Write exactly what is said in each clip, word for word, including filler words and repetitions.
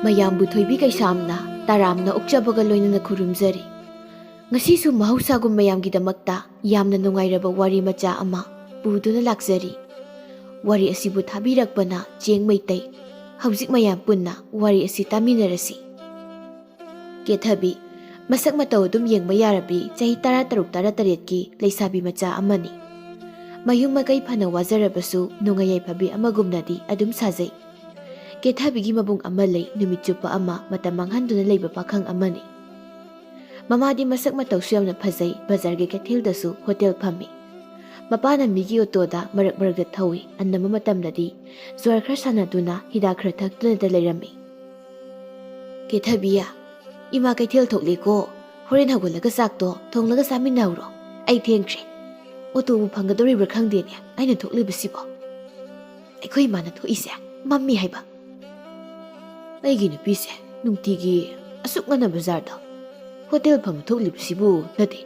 ꯃꯌꯥꯝꯕꯨ ꯊꯣꯏꯕꯤ ꯀꯩꯁꯥꯝꯅ ꯇꯔꯥꯝꯅ ꯑꯣꯛꯆꯕꯒ ꯂꯣꯏꯅꯅ ꯈꯨꯔꯨꯝꯖꯔꯤ꯫ ꯉꯁꯤꯁꯨ ꯃꯍꯧꯁꯥꯒꯨꯝ ꯃꯌꯥꯝꯒꯤꯗꯃꯛꯇ ꯌꯥꯝꯅ ꯅꯨꯡꯉꯥꯏꯔꯕ ꯋꯥꯔꯤ ꯃꯆꯥ ꯑꯃ ꯄꯨꯗꯨꯅ ꯂꯥꯛꯆꯔꯤ꯫ ꯋꯥꯔꯤ ꯑꯁꯤꯕꯨ ꯊꯥꯕꯤꯔꯛꯄꯅ ꯆꯦꯡ ꯃꯩꯇꯩ꯫ ꯍꯧꯖꯤꯛ ꯃꯌꯥꯝ ꯄꯨꯟꯅ ꯋꯥꯔꯤ ꯑꯁꯤ ꯇꯥꯃꯤꯟꯅꯔꯁꯤ꯫ ꯀꯦꯊꯕꯤ, ꯃꯁꯛ ꯃꯇꯧ ꯑꯗꯨꯝ ꯌꯦꯡꯕ ꯌꯥꯔꯕꯤ ꯆꯍꯤ ꯇꯔꯥ ꯇꯔꯨꯛ ꯇꯔꯥ ꯇꯔꯦꯠꯀꯤ ꯂꯩꯁꯥꯕꯤ ꯃꯆꯥ ꯑꯃꯅꯤ꯫ ꯃꯌꯨꯝ ꯃꯀꯩ ꯐꯅ ꯋꯥꯖꯔꯕꯁꯨ ꯅꯨꯡꯉꯥꯏ ꯌꯥꯏꯐꯕꯤ ꯑꯃꯒꯨꯝꯅꯗꯤ ꯑꯗꯨꯝ ꯁꯥꯖꯩ꯫ ꯀꯦꯊꯕꯤꯒꯤ ꯃꯕꯨꯡ ꯑꯃ ꯂꯩ, ꯅꯨꯃꯤꯠ ꯆꯨꯞꯄ ꯑꯃ ꯃꯇꯝ ꯃꯥꯡꯍꯟꯗꯨꯅ ꯂꯩꯕ ꯄꯥꯈꯪ ꯑꯃꯅꯤ꯫ ꯃꯃꯥꯗꯤ ꯃꯁꯛ ꯃꯇꯧꯁꯨ ꯌꯥꯝꯅ ꯐꯖꯩ, ꯕꯖꯥꯔꯒꯤ ꯀꯩꯊꯦꯜꯗꯁꯨ ꯍꯣꯇꯦꯜ ꯐꯝꯃꯤ꯫ ꯃꯄꯥꯅ ꯃꯤꯒꯤ ꯑꯣꯇꯣꯗ ꯃꯔꯛ ꯃꯔꯛꯇ ꯊꯧꯏ, ꯑꯅꯝꯕ ꯃꯇꯝꯗꯗꯤ ꯖ꯭ꯋꯥꯔ ꯈꯔ ꯁꯥꯟꯅꯗꯨꯅ ꯍꯤꯗꯥꯛ ꯈꯔ ꯊꯛꯇꯨꯅꯇ ꯂꯩꯔꯝꯃꯤ꯫ ꯀꯦꯊꯕꯤ, ꯏꯃꯥ ꯀꯩꯊꯦꯜ ꯊꯣꯛꯂꯦꯀꯣ, ꯍꯣꯔꯦꯟ ꯍꯧꯒꯠꯂꯒ ꯆꯥꯛꯇꯣ ꯊꯣꯡꯂꯒ ꯆꯥꯃꯤꯟꯅꯍꯧꯔꯣ, ꯑꯩ ꯊꯦꯡꯈ꯭ꯔꯦ꯫ ꯑꯣꯇꯣꯕꯨ ꯐꯪꯒꯗꯧꯔꯤꯕ꯭ꯔꯥ ꯈꯪꯗꯦꯅꯦ ꯑꯩꯅ ꯊꯣꯛꯂꯤꯕꯁꯤꯕꯣ꯫ ꯑꯩꯈꯣꯏ ꯏꯃꯥꯅ ꯊꯣꯛꯏꯁꯦ ꯃꯝꯃꯤ ꯍꯥꯏꯕ꯫ ꯑꯩꯒꯤ ꯅꯨꯄꯤꯁꯦ ꯅꯨꯡꯇꯤꯒꯤ ꯑꯁꯨꯛ ꯉꯟꯅ ꯕꯖꯥꯔꯗ ꯍꯣꯇꯦꯜ ꯐꯝꯕ ꯊꯣꯛꯂꯤꯕꯁꯤꯕꯨ ꯅꯠꯇꯦ,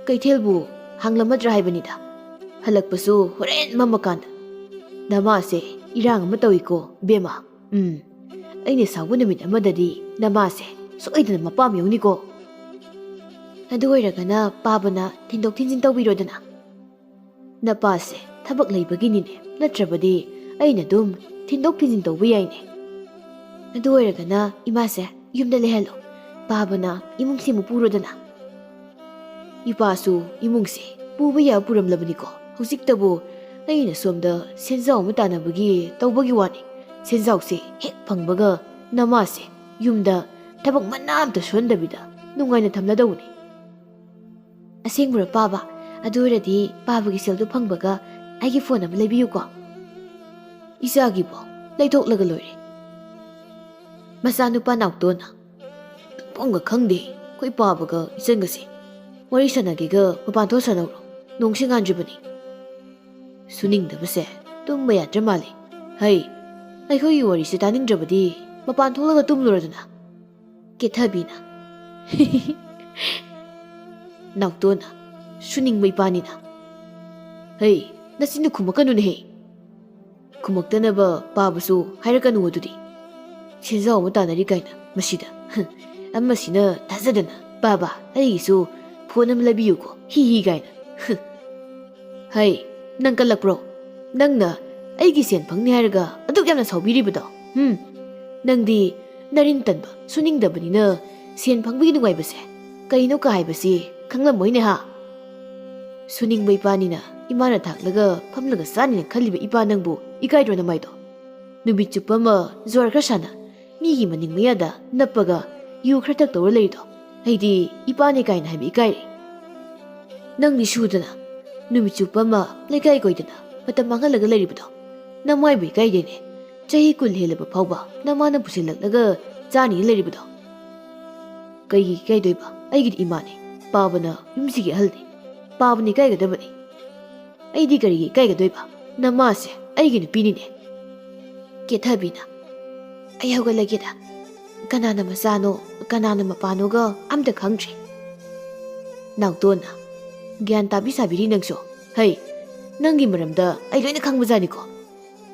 ꯀꯩꯊꯦꯜꯕꯨ ꯍꯥꯡꯂꯝꯃꯗ꯭ꯔꯥ ꯍꯥꯏꯕꯅꯤꯗ꯫ ꯍꯜꯂꯛꯄꯁꯨ ꯍꯣꯔꯦꯟ ꯃꯝꯃꯀꯥꯟꯗ꯫ ꯅꯃꯥꯁꯦ ꯏꯔꯥꯡ ꯑꯃ ꯇꯧꯏꯀꯣ, ꯕꯦꯝꯃ꯫ ꯎꯝ, ꯑꯩꯅ ꯁꯥꯎꯕ ꯅꯨꯃꯤꯠ ꯑꯃꯗꯗꯤ ꯅꯃꯥꯁꯦ ꯁꯣꯏꯗꯅ ꯃꯄꯥꯝ ꯌꯧꯅꯤꯀꯣ꯫ ꯑꯗꯨ ꯑꯣꯏꯔꯒꯅ ꯄꯥꯕꯅ ꯊꯤꯟꯗꯣꯛ ꯊꯤꯟꯖꯤꯟ ꯇꯧꯕꯤꯔꯣꯗꯅ꯫ ꯅꯄꯥꯁꯦ ꯊꯕꯛ ꯂꯩꯕꯒꯤꯅꯤꯅꯦ, ꯅꯠꯇ꯭ꯔꯕꯗꯤ ꯑꯩꯅ ꯑꯗꯨꯝ ꯊꯤꯟꯗꯣꯛ ꯊꯤꯟꯖꯤꯟ ꯇꯧꯕ ꯌꯥꯏꯅꯦ꯫ ꯑꯗꯨ ꯑꯣꯏꯔꯒꯅ ꯏꯃꯥꯁꯦ ꯌꯨꯝꯗ ꯂꯩꯍꯜꯂꯣ, ꯄꯥꯕꯅ ꯏꯃꯨꯡꯁꯤ ꯑꯃꯨꯛ ꯄꯨꯔꯣꯗꯅ꯫ ꯏꯄꯥꯁꯨ ꯏꯃꯨꯡꯁꯦ ꯄꯨꯕ ꯌꯥꯕ ꯄꯨꯔꯝꯂꯕꯅꯤꯀꯣ꯫ ꯍꯧꯖꯤꯛꯇꯕꯨ ꯑꯩꯅ ꯁꯣꯝꯗ ꯁꯦꯟꯖꯥꯎ ꯑꯃ ꯇꯥꯟꯅꯕꯒꯤ ꯇꯧꯕꯒꯤ ꯋꯥꯅꯤ꯫ ꯁꯦꯟꯖꯥꯎꯁꯦ ꯍꯦꯛ ꯐꯪꯕꯒ ꯅꯃꯥꯁꯦ ꯌꯨꯝꯗ ꯊꯕꯛ ꯃꯅꯥ ꯑꯝꯇ ꯁꯨꯍꯟꯗꯕꯤꯗ ꯅꯨꯡꯉꯥꯏꯅ ꯊꯝꯂꯗꯧꯕꯅꯤ꯫ ꯑꯁꯦꯡꯕꯔꯣ ꯄꯥꯕ? ꯑꯗꯨ ꯑꯣꯏꯔꯗꯤ ꯄꯥꯕꯒꯤ ꯁꯦꯜꯗꯨ ꯐꯪꯕꯒ ꯑꯩꯒꯤ ꯐꯣꯟ ꯑꯃ ꯂꯩꯕꯤꯌꯨꯀꯣ꯫ ꯏꯆꯥꯒꯤꯕꯣ ꯂꯩꯊꯣꯛꯂꯒ ꯂꯣꯏꯔꯦ꯫ ꯃꯆꯥꯅꯨꯄꯥ ꯅꯥꯎꯇꯣꯟꯅ, ꯇꯨꯝꯐꯝꯒ ꯈꯪꯗꯦ, ꯑꯩꯈꯣꯏ ꯄꯥꯕꯒ ꯏꯆꯟꯒꯁꯦ꯫ ꯋꯥꯔꯤ ꯁꯥꯟꯅꯒꯦꯒ ꯃꯄꯥꯟ ꯊꯣꯛ ꯁꯥꯟꯅꯧꯔꯣ, ꯅꯣꯡꯁꯤ ꯉꯥꯟꯗ꯭ꯔꯤꯕꯅꯤ꯫ ꯁꯨꯅꯤꯡꯗꯕꯁꯦ ꯇꯨꯝꯕ ꯌꯥꯗ꯭ꯔ ꯃꯥꯜꯂꯦ꯫ ꯍꯩ, ꯑꯩꯈꯣꯏꯒꯤ ꯋꯥꯔꯤꯁꯦ ꯇꯥꯅꯤꯡꯗ꯭ꯔꯕꯗꯤ ꯃꯄꯥꯟ ꯊꯣꯛꯂꯒ ꯇꯨꯝꯂꯨꯔꯗꯅ꯫ ꯀꯦꯊꯕꯤꯅ, ꯅꯥꯎꯇꯣꯟꯅ, ꯁꯨꯅꯤꯡꯕ ꯏꯄꯥꯅꯤꯅ꯫ ꯍꯩ, ꯅꯆꯤꯟꯗꯨ ꯈꯨꯝꯃꯛꯀꯅꯨꯅꯦꯍꯦ꯫ ꯈꯨꯝꯃꯛꯇꯅꯕ ꯄꯥꯕꯁꯨ ꯍꯥꯏꯔꯛꯀꯅꯨ ꯑꯗꯨꯗꯤ꯫ ꯁꯦꯟꯖꯥꯎ ꯑꯃ ꯇꯥꯟꯅꯔꯤ ꯀꯥꯏꯅ ꯃꯁꯤꯗ꯫ ꯑꯃꯁꯤꯅ ꯊꯥꯖꯗꯅ, "ꯕꯥꯕꯥ, ꯑꯩꯒꯤꯁꯨ ꯐꯣꯟ ꯑꯃ ꯂꯩꯕꯤꯌꯨꯀꯣ, ꯍꯤ ꯍꯤ" ꯀꯥꯏꯅ꯫ "ꯍꯩ, ꯅꯪ ꯀꯜꯂꯛꯄ꯭ꯔꯣ? ꯅꯪꯅ ꯑꯩꯒꯤ ꯁꯦꯟ ꯐꯪꯅꯤ ꯍꯥꯏꯔꯒ ꯑꯗꯨꯛ ꯌꯥꯝꯅ ꯁꯥꯎꯕꯤꯔꯤꯕꯗꯣ? ꯍꯨꯝ? ꯅꯪꯗꯤ ꯅꯔꯤꯟ ꯇꯟꯕ, ꯁꯨꯅꯤꯡꯗꯕꯅꯤꯅ ꯁꯦꯟ ꯐꯪꯕꯒꯤ ꯅꯨꯡꯉꯥꯏꯕꯁꯦ ꯀꯩꯅꯣ ꯀꯥ ꯍꯥꯏꯕꯁꯤ ꯈꯪꯂꯝꯃꯣꯏꯅꯦ ꯍꯥ?" ꯁꯨꯅꯤꯡꯕ ꯏꯄꯥꯅꯤꯅ ꯏꯃꯥꯅ ꯊꯥꯛꯂꯒ ꯐꯝꯂꯒ ꯆꯥꯅꯤꯅ ꯈꯜꯂꯤꯕ ꯏꯄꯥ ꯅꯪꯕꯨ ꯏꯀꯥꯏꯗ꯭ꯔꯣ ꯅꯃꯥꯏꯗꯣ? ꯅꯨꯃꯤꯠ ꯆꯨꯞꯄ ꯑꯃ ꯖꯨꯋꯥꯔ ꯈꯔ ꯁꯥꯟꯅ, ꯃꯤꯒꯤ ꯃꯅꯤꯡ ꯃꯌꯥꯗ ꯅꯞꯄꯒ ꯌꯨ ꯈꯔ ꯊꯛꯇꯧꯔ ꯂꯩꯔꯤꯗꯣ? ꯑꯩꯗꯤ ꯏꯄꯥꯅꯦ ꯀꯥꯏꯅ ꯍꯥꯏꯕ ꯏꯀꯥꯏꯔꯦ꯫ ꯅꯪꯗꯤ ꯁꯨꯗꯅ, ꯅꯨꯃꯤꯠ ꯆꯨꯞꯄ ꯑꯃ ꯂꯩꯀꯥꯏ ꯀꯣꯏꯗꯅ ꯃꯇꯝ ꯃꯥꯡꯍꯜꯂꯒ ꯂꯩꯔꯤꯕꯗꯣ? ꯅꯃꯥꯏꯕꯨ ꯏꯀꯥꯏꯗꯦꯅꯦ꯫ ꯆꯍꯤ ꯀꯨꯟ ꯍꯦꯜꯂꯕ ꯐꯥꯎꯕ ꯅꯃꯥꯅ ꯄꯨꯁꯤꯜꯂꯛꯂꯒ ꯆꯥꯅꯤꯅ ꯂꯩꯔꯤꯕꯗꯣ? ꯀꯩꯒꯤ ꯏꯀꯥꯏꯗꯣꯏꯕ? ꯑꯩꯒꯤꯗꯤ ꯏꯃꯥꯅꯦ꯫ ꯄꯥꯕꯅ ꯌꯨꯝꯁꯤꯒꯤ ꯑꯍꯜꯅꯤ꯫ ꯄꯥꯕꯅ ꯏꯀꯥꯏꯒꯗꯕꯅꯤ꯫ ꯑꯩꯗꯤ ꯀꯔꯤꯒꯤ ꯏꯀꯥꯏꯒꯗꯣꯏꯕ? ꯅꯃꯥꯁꯦ ꯑꯩꯒꯤ ꯅꯨꯄꯤꯅꯤꯅꯦ꯫ ꯀꯦꯊꯕꯤꯅ, "ꯑꯩ ꯍꯧꯒꯠꯂꯒꯦꯗ꯫ ꯀꯅꯥꯅ ꯃꯆꯥꯅꯣ, ꯀꯅꯥꯅ ꯃꯄꯥꯅꯣꯒ ꯑꯝꯇ ꯈꯪꯗ꯭ꯔꯦ꯫" ꯅꯥꯎꯇꯣꯟꯅ, "ꯒ꯭ꯌꯥꯟ ꯇꯥꯕꯤ ꯁꯥꯕꯤꯔꯤ ꯅꯪꯁꯨ꯫ ꯍꯩ, ꯅꯪꯒꯤ ꯃꯔꯝꯗ ꯑꯩ ꯂꯣꯏꯅ ꯈꯪꯕꯖꯥꯠꯅꯤꯀꯣ꯫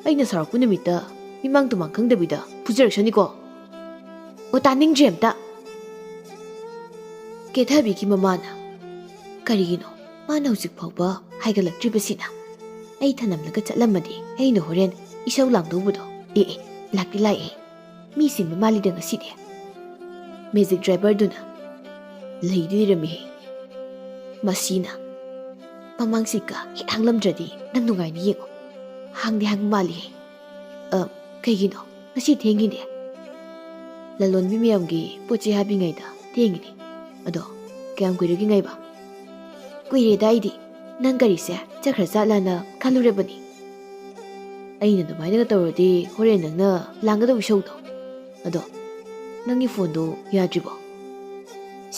ꯑꯩꯅ ꯁꯥꯎꯔꯛꯄ ꯅꯨꯃꯤꯠꯇ ꯃꯤꯃꯥꯡ ꯇꯨꯃꯥꯡ ꯈꯪꯗꯕꯤꯗ ꯐꯨꯖꯔꯛꯁꯅꯤꯀꯣ꯫" "ꯑꯣ, ꯇꯥꯅꯤꯡꯗ꯭ꯔꯦ ꯑꯝꯇ꯫" ꯀꯦꯊꯕꯤꯒꯤ ꯃꯃꯥꯅ, "ꯀꯔꯤꯒꯤꯅꯣ ꯃꯥꯅ ꯍꯧꯖꯤꯛ ꯐꯥꯎꯕ ꯍꯥꯏꯒꯠꯂꯛꯇ꯭ꯔꯤꯕꯁꯤꯅ? ꯑꯩ ꯊꯅꯝꯂꯒ ꯆꯠꯂꯝꯃꯗꯤ ꯑꯩꯅ ꯍꯣꯔꯦꯟ ꯏꯁꯧ ꯂꯥꯡꯗꯧꯕꯗꯣ꯫ ꯑꯦ, ꯑꯦ, ꯂꯥꯛꯇꯤ ꯂꯥꯛꯑꯦ꯫ ꯃꯤ ꯁꯤꯟꯕ ꯃꯥꯜꯂꯤꯗ ꯉꯁꯤꯗꯤ꯫" ꯃꯦꯖꯤꯛ ꯗ꯭ꯔꯥꯏꯚꯔꯗꯨꯅ, "ꯂꯩꯗꯤ ꯂꯩꯔꯝꯃꯤꯍꯦ꯫ ꯃꯁꯤꯅ ꯃꯃꯥꯡ ꯁꯤꯠꯀ ꯍꯦꯛ ꯍꯥꯡꯂꯝꯗ꯭ꯔꯗꯤ ꯅꯪ ꯅꯨꯡꯉꯥꯏꯅꯤ ꯌꯦꯡꯉꯣ꯫ ꯍꯥꯡꯗꯤ ꯍꯥꯡꯕ ꯃꯥꯜꯂꯤꯍꯦ꯫ ꯑ, ꯀꯩꯒꯤꯅꯣ ꯉꯁꯤ ꯊꯦꯡꯉꯤꯅꯦ?" "ꯂꯂꯣꯟꯕꯤ ꯃꯌꯥꯝꯒꯤ ꯄꯣꯠ ꯆꯩ ꯍꯥꯞꯄꯤꯉꯩꯗ ꯊꯦꯡꯉꯤꯅꯦ꯫ ꯑꯗꯣ ꯀꯌꯥꯝ ꯀꯨꯏꯔꯒꯦ ꯉꯥꯏꯕ?" "ꯀꯨꯏꯔꯦꯗ ꯑꯩꯗꯤ꯫ ꯅꯪ ꯒꯥꯔꯤꯁꯦ ꯆꯠꯈ꯭ꯔ ꯖꯥꯠꯂꯥꯅ ꯈꯜꯂꯨꯔꯕꯅꯤ꯫ ꯑꯩꯅ ꯑꯗꯨꯃꯥꯏꯅꯒ ꯇꯧꯔꯗꯤ ꯍꯣꯔꯦꯟ ꯅꯪꯅ ꯂꯥꯡꯒꯗꯧꯕ ꯏꯁꯧꯗꯣ꯫ ꯑꯗꯣ ꯅꯪꯒꯤ ꯐꯣꯟꯗꯣ ꯌꯥꯗ꯭ꯔꯤꯕꯣ?"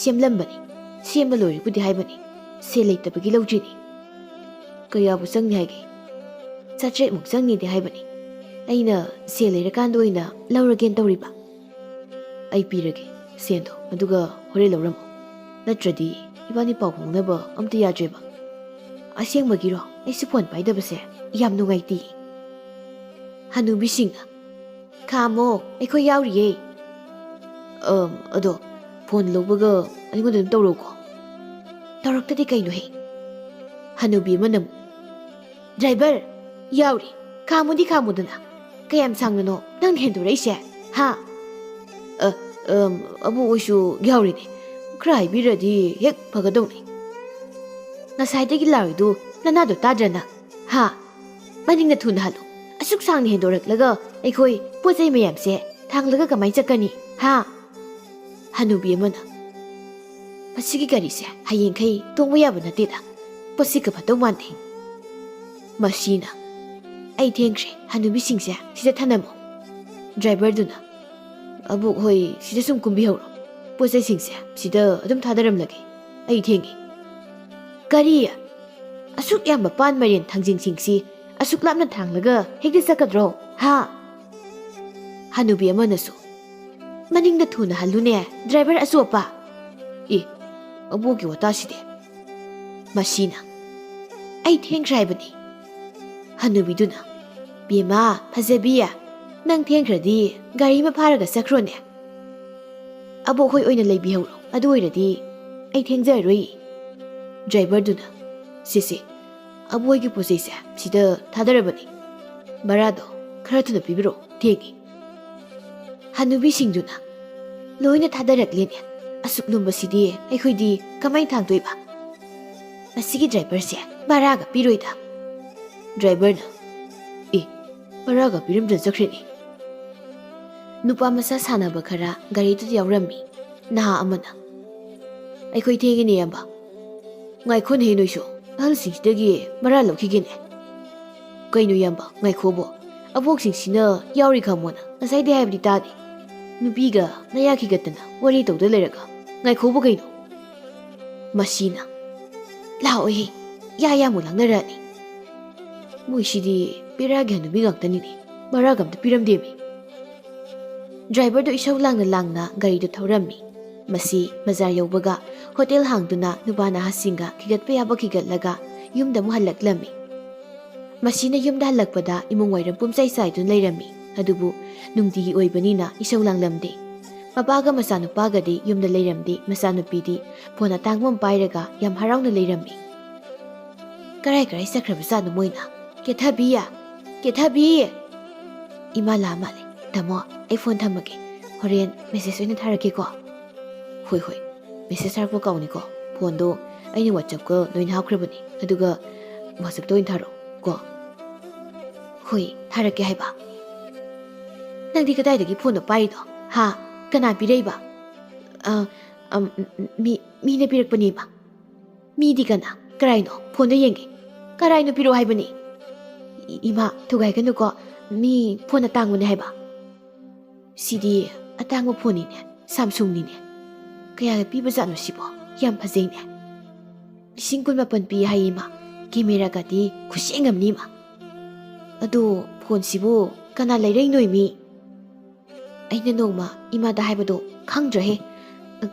"ꯁꯦꯝꯂꯝꯕꯅꯤ꯫ ꯁꯦꯝꯕ ꯂꯣꯏꯔꯦꯕꯨꯗꯤ ꯍꯥꯏꯕꯅꯤ꯫ ꯁꯦꯜ ꯂꯩꯇꯕꯒꯤ ꯂꯧꯗ꯭ꯔꯤꯅꯤ꯫" "ꯀꯌꯥꯕꯨ ꯆꯪꯅꯤ ꯍꯥꯏꯒꯦ?" "ꯆꯥꯇ꯭ꯔꯦꯠꯃꯨꯛ ꯆꯪꯅꯤꯗꯤ ꯍꯥꯏꯕꯅꯤ꯫ ꯑꯩꯅ ꯁꯦꯜ ꯂꯩꯔꯀꯥꯟꯗ ꯑꯣꯏꯅ ꯂꯧꯔꯒꯦꯅ ꯇꯧꯔꯤꯕ꯫" "ꯑꯩ ꯄꯤꯔꯒꯦ ꯁꯦꯟꯗꯣ, ꯑꯗꯨꯒ ꯍꯣꯔꯦꯟ ꯂꯧꯔꯝꯃꯣ꯫ ꯅꯠꯇ꯭ꯔꯗꯤ ꯏꯕꯥꯅꯤ ꯄꯥꯎ ꯐꯥꯎꯅꯕ ꯑꯝꯇ ꯌꯥꯗ꯭ꯔꯦꯕ꯫" "ꯑꯁꯦꯡꯕꯒꯤꯔꯣ? ꯑꯩꯁꯨ ꯐꯣꯟ ꯄꯥꯏꯗꯕꯁꯦ ꯌꯥꯝ ꯅꯨꯡꯉꯥꯏꯇꯦ꯫" ꯍꯅꯨꯕꯤꯁꯤꯡꯅ, "ꯈꯥꯝꯃꯣ, ꯑꯩꯈꯣꯏ ꯌꯥꯎꯔꯤꯌꯦ꯫ ꯑꯝ, ꯑꯗꯣ ꯐꯣꯟ ꯂꯧꯕꯒ ꯑꯩꯉꯣꯟꯗ ꯑꯗꯨꯝ ꯇꯧꯔꯛꯎꯀꯣ꯫ ꯇꯧꯔꯛꯇꯗꯤ ꯀꯩꯅꯣꯍꯦ?" ꯍꯅꯨꯕꯤ ꯑꯃꯅ ꯑꯃꯨꯛ, "ꯗ꯭ꯔꯥꯏꯚꯔ, ꯌꯥꯎꯔꯤ꯫ ꯈꯥꯝꯃꯨꯗꯤ ꯈꯥꯝꯃꯨꯗꯅ꯫ ꯀꯌꯥꯝ ꯁꯥꯡꯅꯅꯣ ꯅꯪꯅ ꯍꯦꯟꯗꯣꯔꯛꯏꯁꯦ? ꯍꯥ?" "ꯑ, ꯑꯝ, ꯑꯕꯣꯛ ꯍꯣꯏꯁꯨ ꯌꯥꯎꯔꯤꯅꯦ꯫ ꯈꯔ ꯍꯥꯏꯕꯤꯔꯗꯤ ꯍꯦꯛ ꯐꯒꯗꯧꯅꯤ꯫ ꯉꯁꯥꯏꯗꯒꯤ ꯂꯥꯎꯔꯤꯗꯨ ꯅꯅꯥꯗꯣ ꯇꯥꯗ꯭ꯔꯅ? ꯍꯥ? ꯃꯅꯤꯡꯗ ꯊꯨꯅ ꯍꯜꯂꯨ꯫ ꯑꯁꯨꯛ ꯁꯥꯡꯅ ꯍꯦꯟꯗꯣꯔꯛꯂꯒ ꯑꯩꯈꯣꯏ ꯄꯣꯠ ꯆꯩ ꯃꯌꯥꯝꯁꯦ ꯊꯥꯡꯂꯒ ꯀꯃꯥꯏ ꯆꯠꯀꯅꯤ? ꯍꯥ?" ꯍꯅꯨꯕꯤ ꯑꯃꯅ, "ꯃꯁꯤꯒꯤ ꯒꯥꯔꯤꯁꯦ ꯍꯌꯦꯡꯈꯩ ꯇꯣꯡꯕ ꯌꯥꯕ ꯅꯠꯇꯦꯗ꯫ ꯄꯣꯠꯁꯤ ꯀꯐꯠꯇꯧ ꯃꯥꯟꯗꯦ꯫" ꯃꯁꯤꯅ, "ꯑꯩ ꯊꯦꯡꯈ꯭ꯔꯦ, ꯍꯅꯨꯕꯤꯁꯤꯡꯁꯦ ꯁꯤꯗ ꯊꯅꯝꯃꯣ꯫" ꯗ꯭ꯔꯥꯏꯚꯔꯗꯨꯅ, "ꯑꯕꯣꯛ ꯍꯣꯏ ꯁꯤꯗ ꯁꯨꯝ ꯀꯨꯝꯕꯤꯍꯧꯔꯣ꯫ ꯄꯣꯠ ꯆꯩꯁꯤꯡꯁꯦ ꯁꯤꯗ ꯑꯗꯨꯝ ꯊꯥꯗꯔꯝꯂꯒꯦ꯫ ꯑꯩ ꯊꯦꯡꯉꯦ꯫" "ꯀꯔꯤ? ꯑꯁꯨꯛ ꯌꯥꯝꯕ ꯄꯥꯟ ꯃꯥꯏꯔꯦꯟ ꯊꯥꯡꯖꯤꯡꯁꯤꯡꯁꯤ ꯑꯁꯨꯛ ꯂꯥꯞꯅ ꯊꯥꯡꯂꯒ ꯍꯦꯛꯇ ꯆꯠꯀꯗ꯭ꯔꯣ? ꯍꯥ?" ꯍꯅꯨꯕꯤ ꯑꯃꯅꯁꯨ, "ꯃꯅꯤꯡꯗ ꯊꯨꯅ ꯍꯜꯂꯨꯅꯦ, ꯗ꯭ꯔꯥꯏꯚꯔ ꯑꯆꯣꯞꯄ꯫" ꯑꯦ, ꯑꯕꯣꯛꯀꯤ ꯋꯥꯇꯥꯁꯤꯗꯤ꯫ ꯃꯁꯤꯅ, "ꯑꯩ ꯊꯦꯡꯈ꯭ꯔꯦ ꯍꯥꯏꯕꯅꯤ꯫" ꯍꯅꯨꯕꯤꯗꯨꯅ, "ꯕꯦꯝꯃ, ꯐꯖꯕꯤ, ꯅꯪ ꯊꯦꯡꯈ꯭ꯔꯗꯤ ꯒꯥꯔꯤ ꯑꯃ ꯐꯥꯔꯒ ꯆꯠꯈ꯭ꯔꯣꯅꯦ꯫ ꯑꯕꯣꯛ ꯍꯣꯏ ꯑꯣꯏꯅ ꯂꯩꯕꯤꯍꯧꯔꯣ, ꯑꯗꯨ ꯑꯣꯏꯔꯗꯤ ꯑꯩ ꯊꯦꯡꯖꯔꯔꯣꯏ꯫" ꯗ꯭ꯔꯥꯏꯚꯔꯗꯨꯅ, "ꯁꯦ ꯁꯦ, ꯑꯕꯣꯛ ꯍꯣꯏꯒꯤ ꯄꯣꯠ ꯆꯩꯁꯦ ꯁꯤꯗ ꯊꯥꯗꯔꯕꯅꯤ꯫ ꯚꯔꯥꯗꯣ ꯈꯔ ꯊꯨꯅ ꯄꯤꯕꯤꯔꯛꯑꯣ, ꯊꯦꯡꯉꯦ꯫" ꯍꯅꯨꯕꯤꯁꯤꯡꯗꯨꯅ, "ꯂꯣꯏꯅ ꯊꯥꯗꯔꯛꯂꯦꯅꯦ꯫ ꯑꯁꯨꯛ ꯂꯨꯝꯕꯁꯤꯗꯤ ꯑꯩꯈꯣꯏꯗꯤ ꯀꯃꯥꯏꯅ ꯊꯥꯡꯗꯣꯏꯕ? ꯃꯁꯤꯒꯤ ꯗ꯭ꯔꯥꯏꯚꯔꯁꯦ ꯚꯔꯥꯒ ꯄꯤꯔꯣꯏꯗ꯫" ꯗ꯭ꯔꯥꯏꯚꯔꯅ, "ꯑꯦ, ꯚꯔꯥꯒ ꯄꯤꯔꯝꯗꯅ ꯆꯠꯈ꯭ꯔꯦꯅꯦ꯫" ꯅꯨꯄꯥ ꯃꯁꯥ ꯁꯥꯟꯅꯕ ꯈꯔ ꯒꯥꯔꯤꯗꯨꯗ ꯌꯥꯎꯔꯝꯃꯤ꯫ ꯅꯍꯥ ꯑꯃꯅ, "ꯑꯩꯈꯣꯏ ꯊꯦꯡꯉꯦꯅꯦ, ꯏꯌꯥꯝꯕ꯫ ꯉꯥꯏꯈꯣꯅꯦꯍꯦ ꯅꯣꯏꯁꯨ, ꯑꯍꯜꯁꯤꯡꯁꯤꯗꯒꯤ ꯚꯔꯥ ꯂꯧꯈꯤꯒꯦꯅꯦ꯫" "ꯀꯩꯅꯣ ꯏꯌꯥꯝꯕ, ꯉꯥꯏꯈꯣꯕꯣ꯫ ꯑꯕꯣꯛꯁꯤꯡꯁꯤꯅ ꯌꯥꯎꯔꯤ ꯈꯪꯃꯣꯅ ꯉꯁꯥꯏꯗꯩ ꯍꯥꯏꯕꯗꯤ ꯇꯥꯗꯦ꯫ ꯅꯨꯄꯤꯒ ꯅꯌꯥ ꯈꯤꯒꯠꯇꯅ ꯋꯥꯔꯤ ꯇꯧꯗ ꯂꯩꯔꯒ ꯉꯥꯏꯈꯣꯕꯣ ꯀꯩꯅꯣ?" ꯃꯁꯤꯅ, "ꯂꯥꯛꯑꯣꯍꯦ, ꯌꯥ ꯌꯥꯃꯨꯛ ꯂꯥꯡꯅꯔꯛꯑꯅꯤ꯫ ꯃꯣꯏꯁꯤꯗꯤ ꯕꯦꯔꯥꯒꯤ ꯍꯅꯨꯕꯤ ꯉꯥꯛꯇꯅꯤꯅꯦ, ꯚꯔꯥꯒ ꯑꯝꯇ ꯄꯤꯔꯝꯗꯦꯃꯤ꯫" ꯗ꯭ꯔꯥꯏꯚꯔꯗꯨ ꯏꯁꯧ ꯂꯥꯡꯅ ꯂꯥꯡꯅ ꯒꯥꯔꯤꯗꯨ ꯊꯧꯔꯝꯃꯤ꯫ ꯃꯁꯤ ꯕꯖꯥꯔ ꯌꯧꯕꯒ ꯍꯣꯇꯦꯜ ꯍꯥꯡꯗꯨꯅ ꯅꯨꯄꯥ ꯅꯍꯥꯁꯤꯡꯒ ꯈꯤꯒꯠꯄ ꯌꯥꯕ ꯈꯤꯒꯠꯂꯒ ꯌꯨꯝꯗ ꯑꯃꯨꯛ ꯍꯜꯂꯛꯂꯝꯃꯤ꯫ ꯃꯁꯤꯅ ꯌꯨꯝꯗ ꯍꯜꯂꯛꯄꯗ ꯏꯃꯨꯡ ꯋꯥꯏꯔꯝ ꯄꯨꯝꯆꯥꯏ ꯆꯥꯏꯗꯨꯅ ꯂꯩꯔꯝꯃꯤ꯫ ꯑꯗꯨꯕꯨ ꯅꯨꯡꯇꯤꯒꯤ ꯑꯣꯏꯕꯅꯤꯅ ꯏꯁꯧ ꯂꯥꯡꯂꯝꯗꯦ꯫ ꯃꯄꯥꯒ ꯃꯆꯥꯅꯨꯄꯥꯒꯗꯤ ꯌꯨꯝꯗ ꯂꯩꯔꯝꯗꯦ, ꯃꯆꯥꯅꯨꯄꯤꯗꯤ ꯐꯣꯟ ꯑꯇꯥꯡꯕ ꯑꯃ ꯄꯥꯏꯔꯒ ꯌꯥꯝ ꯍꯔꯥꯎꯅ ꯂꯩꯔꯝꯃꯤ꯫ "ꯀꯔꯥꯏ ꯀꯔꯥꯏ ꯆꯠꯈ꯭ꯔꯕꯖꯥꯠꯅꯣ ꯃꯣꯏꯅ? ꯀꯦꯊꯕꯤ! ꯀꯦꯊꯕꯤ!" "ꯏꯃꯥ ꯂꯥꯛꯑ ꯃꯥꯜꯂꯦ꯫ ꯇꯥꯃꯣ, ꯑꯩ ꯐꯣꯟ ꯊꯝꯃꯒꯦ, ꯍꯣꯔꯦꯟ ꯃꯦꯁꯦꯖ ꯑꯣꯏꯅ ꯊꯥꯔꯛꯀꯦꯀꯣ?" "ꯍꯣꯏ ꯍꯣꯏ, ꯃꯦꯁꯦꯖ ꯊꯥꯔꯛꯄ ꯀꯥꯎꯅꯤꯀꯣ꯫ ꯐꯣꯟꯗꯣ ꯑꯩꯅ ꯋꯥꯆꯞꯀ ꯂꯣꯏꯅ ꯍꯥꯞꯈ꯭ꯔꯕꯅꯤ, ꯑꯗꯨꯒ ꯋꯥꯆꯞꯇ ꯑꯣꯏꯅ ꯊꯥꯔꯛꯑꯣ ꯀꯣ?" "ꯍꯣꯏ, ꯊꯥꯔꯛꯀꯦ ꯍꯥꯏꯕ꯫ ꯅꯪꯗꯤ ꯀꯗꯥꯏꯗꯒꯤ ꯐꯣꯟꯗꯣ ꯄꯥꯏꯔꯤꯅꯣ? ꯍꯥ? ꯀꯅꯥ ꯄꯤꯔꯛꯏꯕ?" "ꯑ, ꯑꯝ, ꯃꯤ, ꯃꯤꯅ ꯄꯤꯔꯛꯄꯅꯦꯕ꯫" "ꯃꯤꯗꯤ ꯀꯅꯥ? ꯀꯔꯥꯏꯅꯣ? ꯐꯣꯟꯗꯣ ꯌꯦꯡꯒꯦ꯫" "ꯀꯔꯥꯏꯅꯣ? ꯄꯤꯔꯛꯑꯣ ꯍꯥꯏꯕꯅꯤ꯫" "ꯏ-, ꯏꯃꯥ, ꯊꯨꯒꯥꯏꯒꯅꯨꯀꯣ꯫ ꯃꯤ ꯐꯣꯟ ꯑꯇꯥꯡꯕꯅꯦ ꯍꯥꯏꯕ꯫" "ꯁꯤꯗꯤ ꯑꯇꯥꯡꯕ ꯐꯣꯟꯅꯤꯅꯦ, ꯁꯥꯝꯁꯨꯡꯅꯤꯅꯦ꯫ ꯀꯌꯥꯒ ꯄꯤꯕꯖꯥꯠꯅꯣ ꯁꯤꯕꯣ? ꯌꯥꯝ ꯐꯖꯩꯅꯦ꯫ ꯂꯤꯁꯤꯡ ꯀꯨꯟ ꯃꯥꯄꯟ ꯄꯤ ꯍꯥꯏꯌꯦ ꯏꯃꯥ꯫ ꯀꯦꯃꯦꯔꯥꯒꯗꯤ ꯈꯨꯠꯁꯦꯡ ꯑꯃꯅꯤ ꯏꯃꯥ꯫ ꯑꯗꯣ ꯐꯣꯟꯁꯤꯕꯨ ꯀꯅꯥ ꯂꯩꯔꯛꯏꯅꯣ ꯏꯃꯤ?" ꯑꯩꯅ ꯅꯣꯡꯃ ꯏꯃꯥꯗ ꯍꯥꯏꯕꯗꯣ ꯈꯪꯗ꯭ꯔꯍꯦ꯫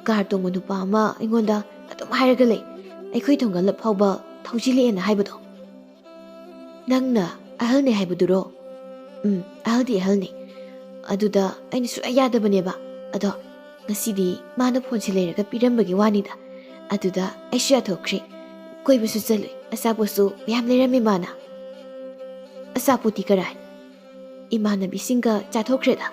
ꯀꯥꯔ ꯇꯣꯡꯕ ꯅꯨꯄꯥ ꯑꯃ ꯑꯩꯉꯣꯟꯗ ꯑꯗꯨꯝ ꯍꯥꯏꯔꯒ ꯂꯩ, ꯑꯩꯈꯣꯏ ꯊꯣꯡꯒꯜꯂ ꯐꯥꯎꯕ ꯊꯧꯖꯤꯜꯂꯛꯑꯦꯅ ꯍꯥꯏꯕꯗꯣ꯫ "ꯅꯪꯅ ꯑꯍꯜꯅꯦ ꯍꯥꯏꯕꯗꯨꯔꯣ?" "ꯎꯝ, ꯑꯍꯜꯗꯤ ꯑꯍꯜꯅꯦ꯫ ꯑꯗꯨꯗ ꯑꯩꯅ ꯁꯨꯛꯌꯥ ꯌꯥꯗꯕꯅꯦꯕ꯫ ꯑꯗꯣ ꯉꯁꯤꯗꯤ ꯃꯥꯅ ꯐꯣꯟꯁꯦ ꯂꯩꯔꯒ ꯄꯤꯔꯝꯕꯒꯤ ꯋꯥꯅꯤꯗ꯫ ꯑꯗꯨꯗ ꯑꯩꯁꯨ ꯌꯥꯊꯣꯛꯈ꯭ꯔꯦ꯫ ꯀꯣꯏꯕꯁꯨ ꯆꯠꯂꯨꯏ, ꯑꯆꯥꯄꯣꯠꯁꯨ ꯃꯌꯥꯝ ꯂꯩꯔꯝꯃꯦ ꯃꯥꯅ꯫" "ꯑꯆꯥꯄꯣꯠꯇꯤ ꯀꯔꯥꯏ?" "ꯏꯃꯥꯟꯅꯕꯤꯁꯤꯡꯒ ꯆꯥꯊꯣꯛꯈ꯭ꯔꯦꯗ꯫"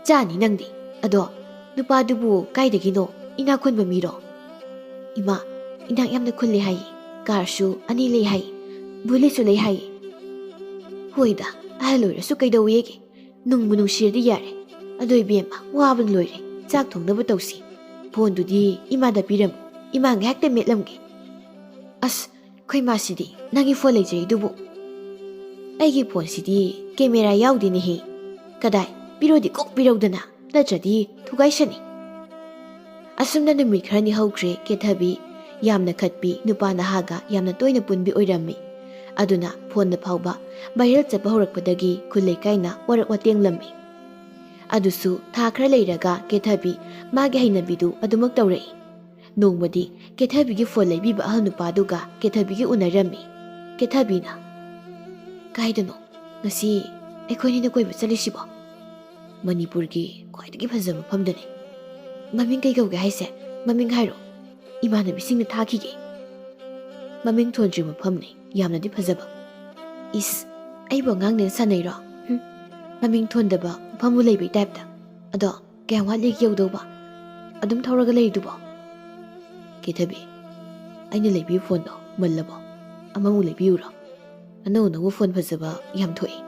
"ꯆꯥꯅꯤ ꯅꯪꯗꯤ꯫ ꯑꯗꯣ ꯅꯨꯄꯥꯗꯨꯕꯨ ꯀꯥꯏꯗꯒꯤꯅꯣ? ꯏꯅꯥꯛ ꯈꯨꯟꯕ ꯃꯤꯔꯣ?" "ꯏꯃꯥ, ꯏꯅꯥꯛ ꯌꯥꯝꯅ ꯈꯨꯜꯂꯦ ꯍꯥꯏꯌꯦ꯫ ꯀꯥꯔꯁꯨ ꯑꯅꯤ ꯂꯩ ꯍꯥꯏꯌꯦ, ꯕꯨꯂꯦꯠꯁꯨ ꯂꯩ ꯍꯥꯏꯌꯦ꯫" "ꯍꯣꯏꯗ, ꯑꯍꯜ ꯑꯣꯏꯔꯁꯨ ꯀꯩꯗꯧꯋꯦꯒꯦ? ꯅꯨꯡꯕꯨ ꯅꯨꯡꯁꯤꯔꯗꯤ ꯌꯥꯔꯦ꯫ ꯑꯗꯣ ꯏꯕꯦꯝꯃ, ꯋꯥꯕꯅ ꯂꯣꯏꯔꯦ꯫ ꯆꯥꯛ ꯊꯣꯡꯅꯕ ꯇꯧꯁꯤ꯫ ꯐꯣꯟꯗꯨꯗꯤ ꯏꯃꯥꯗ ꯄꯤꯔꯝꯃꯨ꯫ ꯏꯃꯥ ꯉꯥꯏꯍꯥꯛꯇ ꯃꯦꯠꯂꯝꯒꯦ꯫" "ꯑꯁ, ꯑꯩꯈꯣꯏ ꯃꯥꯁꯤꯗꯤ ꯅꯪꯒꯤ ꯐꯣꯟ ꯂꯩꯖꯩꯗꯨꯕꯨ?" "ꯑꯩꯒꯤ ꯐꯣꯟꯁꯤꯗꯤ ꯀꯦꯃꯦꯔꯥ ꯌꯥꯎꯗꯦꯅꯦꯍꯦ꯫" "ꯀꯗꯥꯏ? ꯄꯤꯔꯣꯗꯤ ꯀꯣꯛ ꯄꯤꯔꯧꯗꯅ, ꯅꯠꯇ꯭ꯔꯗꯤ ꯊꯨꯒꯥꯏꯁꯅꯤ꯫" ꯑꯁꯨꯝꯅ ꯅꯨꯃꯤꯠ ꯈꯔꯅꯤ ꯍꯧꯈ꯭ꯔꯦ꯫ ꯀꯦꯊꯕꯤ ꯌꯥꯝꯅ ꯈꯠꯄꯤ, ꯅꯨꯄꯥ ꯅꯍꯥꯒ ꯌꯥꯝꯅ ꯇꯣꯏꯅ ꯄꯨꯟꯕꯤ ꯑꯣꯏꯔꯝꯃꯤ꯫ ꯑꯗꯨꯅ ꯐꯣꯟꯗ ꯐꯥꯎꯕ ꯚꯥꯏꯔꯦꯜ ꯆꯠꯄ ꯍꯧꯔꯛꯄꯗꯒꯤ ꯈꯨꯜ ꯂꯩꯀꯥꯏꯅ ꯋꯥꯔꯛ ꯋꯥꯇꯦꯡꯂꯝꯃꯤ꯫ ꯑꯗꯨꯁꯨ ꯊꯥ ꯈꯔ ꯂꯩꯔꯒ ꯀꯦꯊꯕꯤ ꯃꯥꯒꯤ ꯍꯩꯅꯕꯤꯗꯨ ꯑꯗꯨꯃꯛ ꯇꯧꯔꯛꯏ꯫ ꯅꯣꯡꯃꯗꯤ ꯀꯦꯊꯕꯤꯒꯤ ꯐꯣꯟ ꯂꯩꯕꯤꯕ ꯑꯍꯜ ꯅꯨꯄꯥꯗꯨꯒ ꯀꯦꯊꯕꯤꯒꯤ ꯎꯅꯔꯝꯃꯤ꯫ ꯀꯦꯊꯕꯤꯅ, "ꯀꯥꯏꯗꯅꯣ? ꯉꯁꯤ ꯑꯩꯈꯣꯏꯅꯤꯅ ꯀꯣꯏꯕ ꯆꯠꯂꯤꯁꯤꯕꯣ? ꯃꯅꯤꯄꯨꯔꯒꯤ ꯈ꯭ꯋꯥꯏꯗꯒꯤ ꯐꯖꯕ ꯃꯐꯝꯗꯅꯤ꯫ ꯃꯃꯤꯡ ꯀꯩ ꯀꯧꯒꯦ ꯍꯥꯏꯁꯦ? ꯃꯃꯤꯡ ꯍꯥꯏꯔꯣ, ꯏꯃꯥꯟꯅꯕꯤꯁꯤꯡꯅ ꯊꯥꯈꯤꯒꯦ꯫ ꯃꯃꯤꯡ ꯊꯣꯟꯗ꯭ꯔꯤ ꯃꯐꯝꯅꯤ, ꯌꯥꯝꯅꯗꯤ ꯐꯖꯕ꯫ ꯏꯁ, ꯑꯩꯕꯨ ꯑꯉꯥꯡꯅꯦꯅ ꯁꯥꯟꯅꯩꯔꯣ? ꯍꯨꯝ, ꯃꯃꯤꯡ ꯊꯣꯟꯗꯕ ꯃꯐꯝꯕꯨ ꯂꯩꯕꯩ ꯇꯥꯏꯞꯇ꯫ ꯑꯗꯣ ꯀꯌꯥꯝ ꯋꯥꯠꯂꯤꯒꯦ ꯌꯧꯗꯧꯕ? ꯑꯗꯨꯝ ꯊꯧꯔꯒ ꯂꯩꯔꯤꯗꯨꯕꯣ? ꯀꯦꯊꯕꯤ, ꯑꯩꯅ ꯂꯩꯕꯤꯌꯨ ꯐꯣꯟꯗꯣ ꯃꯜꯂꯕꯣ? ꯑꯃꯃꯨꯛ ꯂꯩꯕꯤꯌꯨꯔꯣ? ꯑꯅꯧ ꯑꯅꯧꯕ ꯐꯣꯟ ꯐꯖꯕ ꯌꯥꯝ ꯊꯣꯛꯑꯦ꯫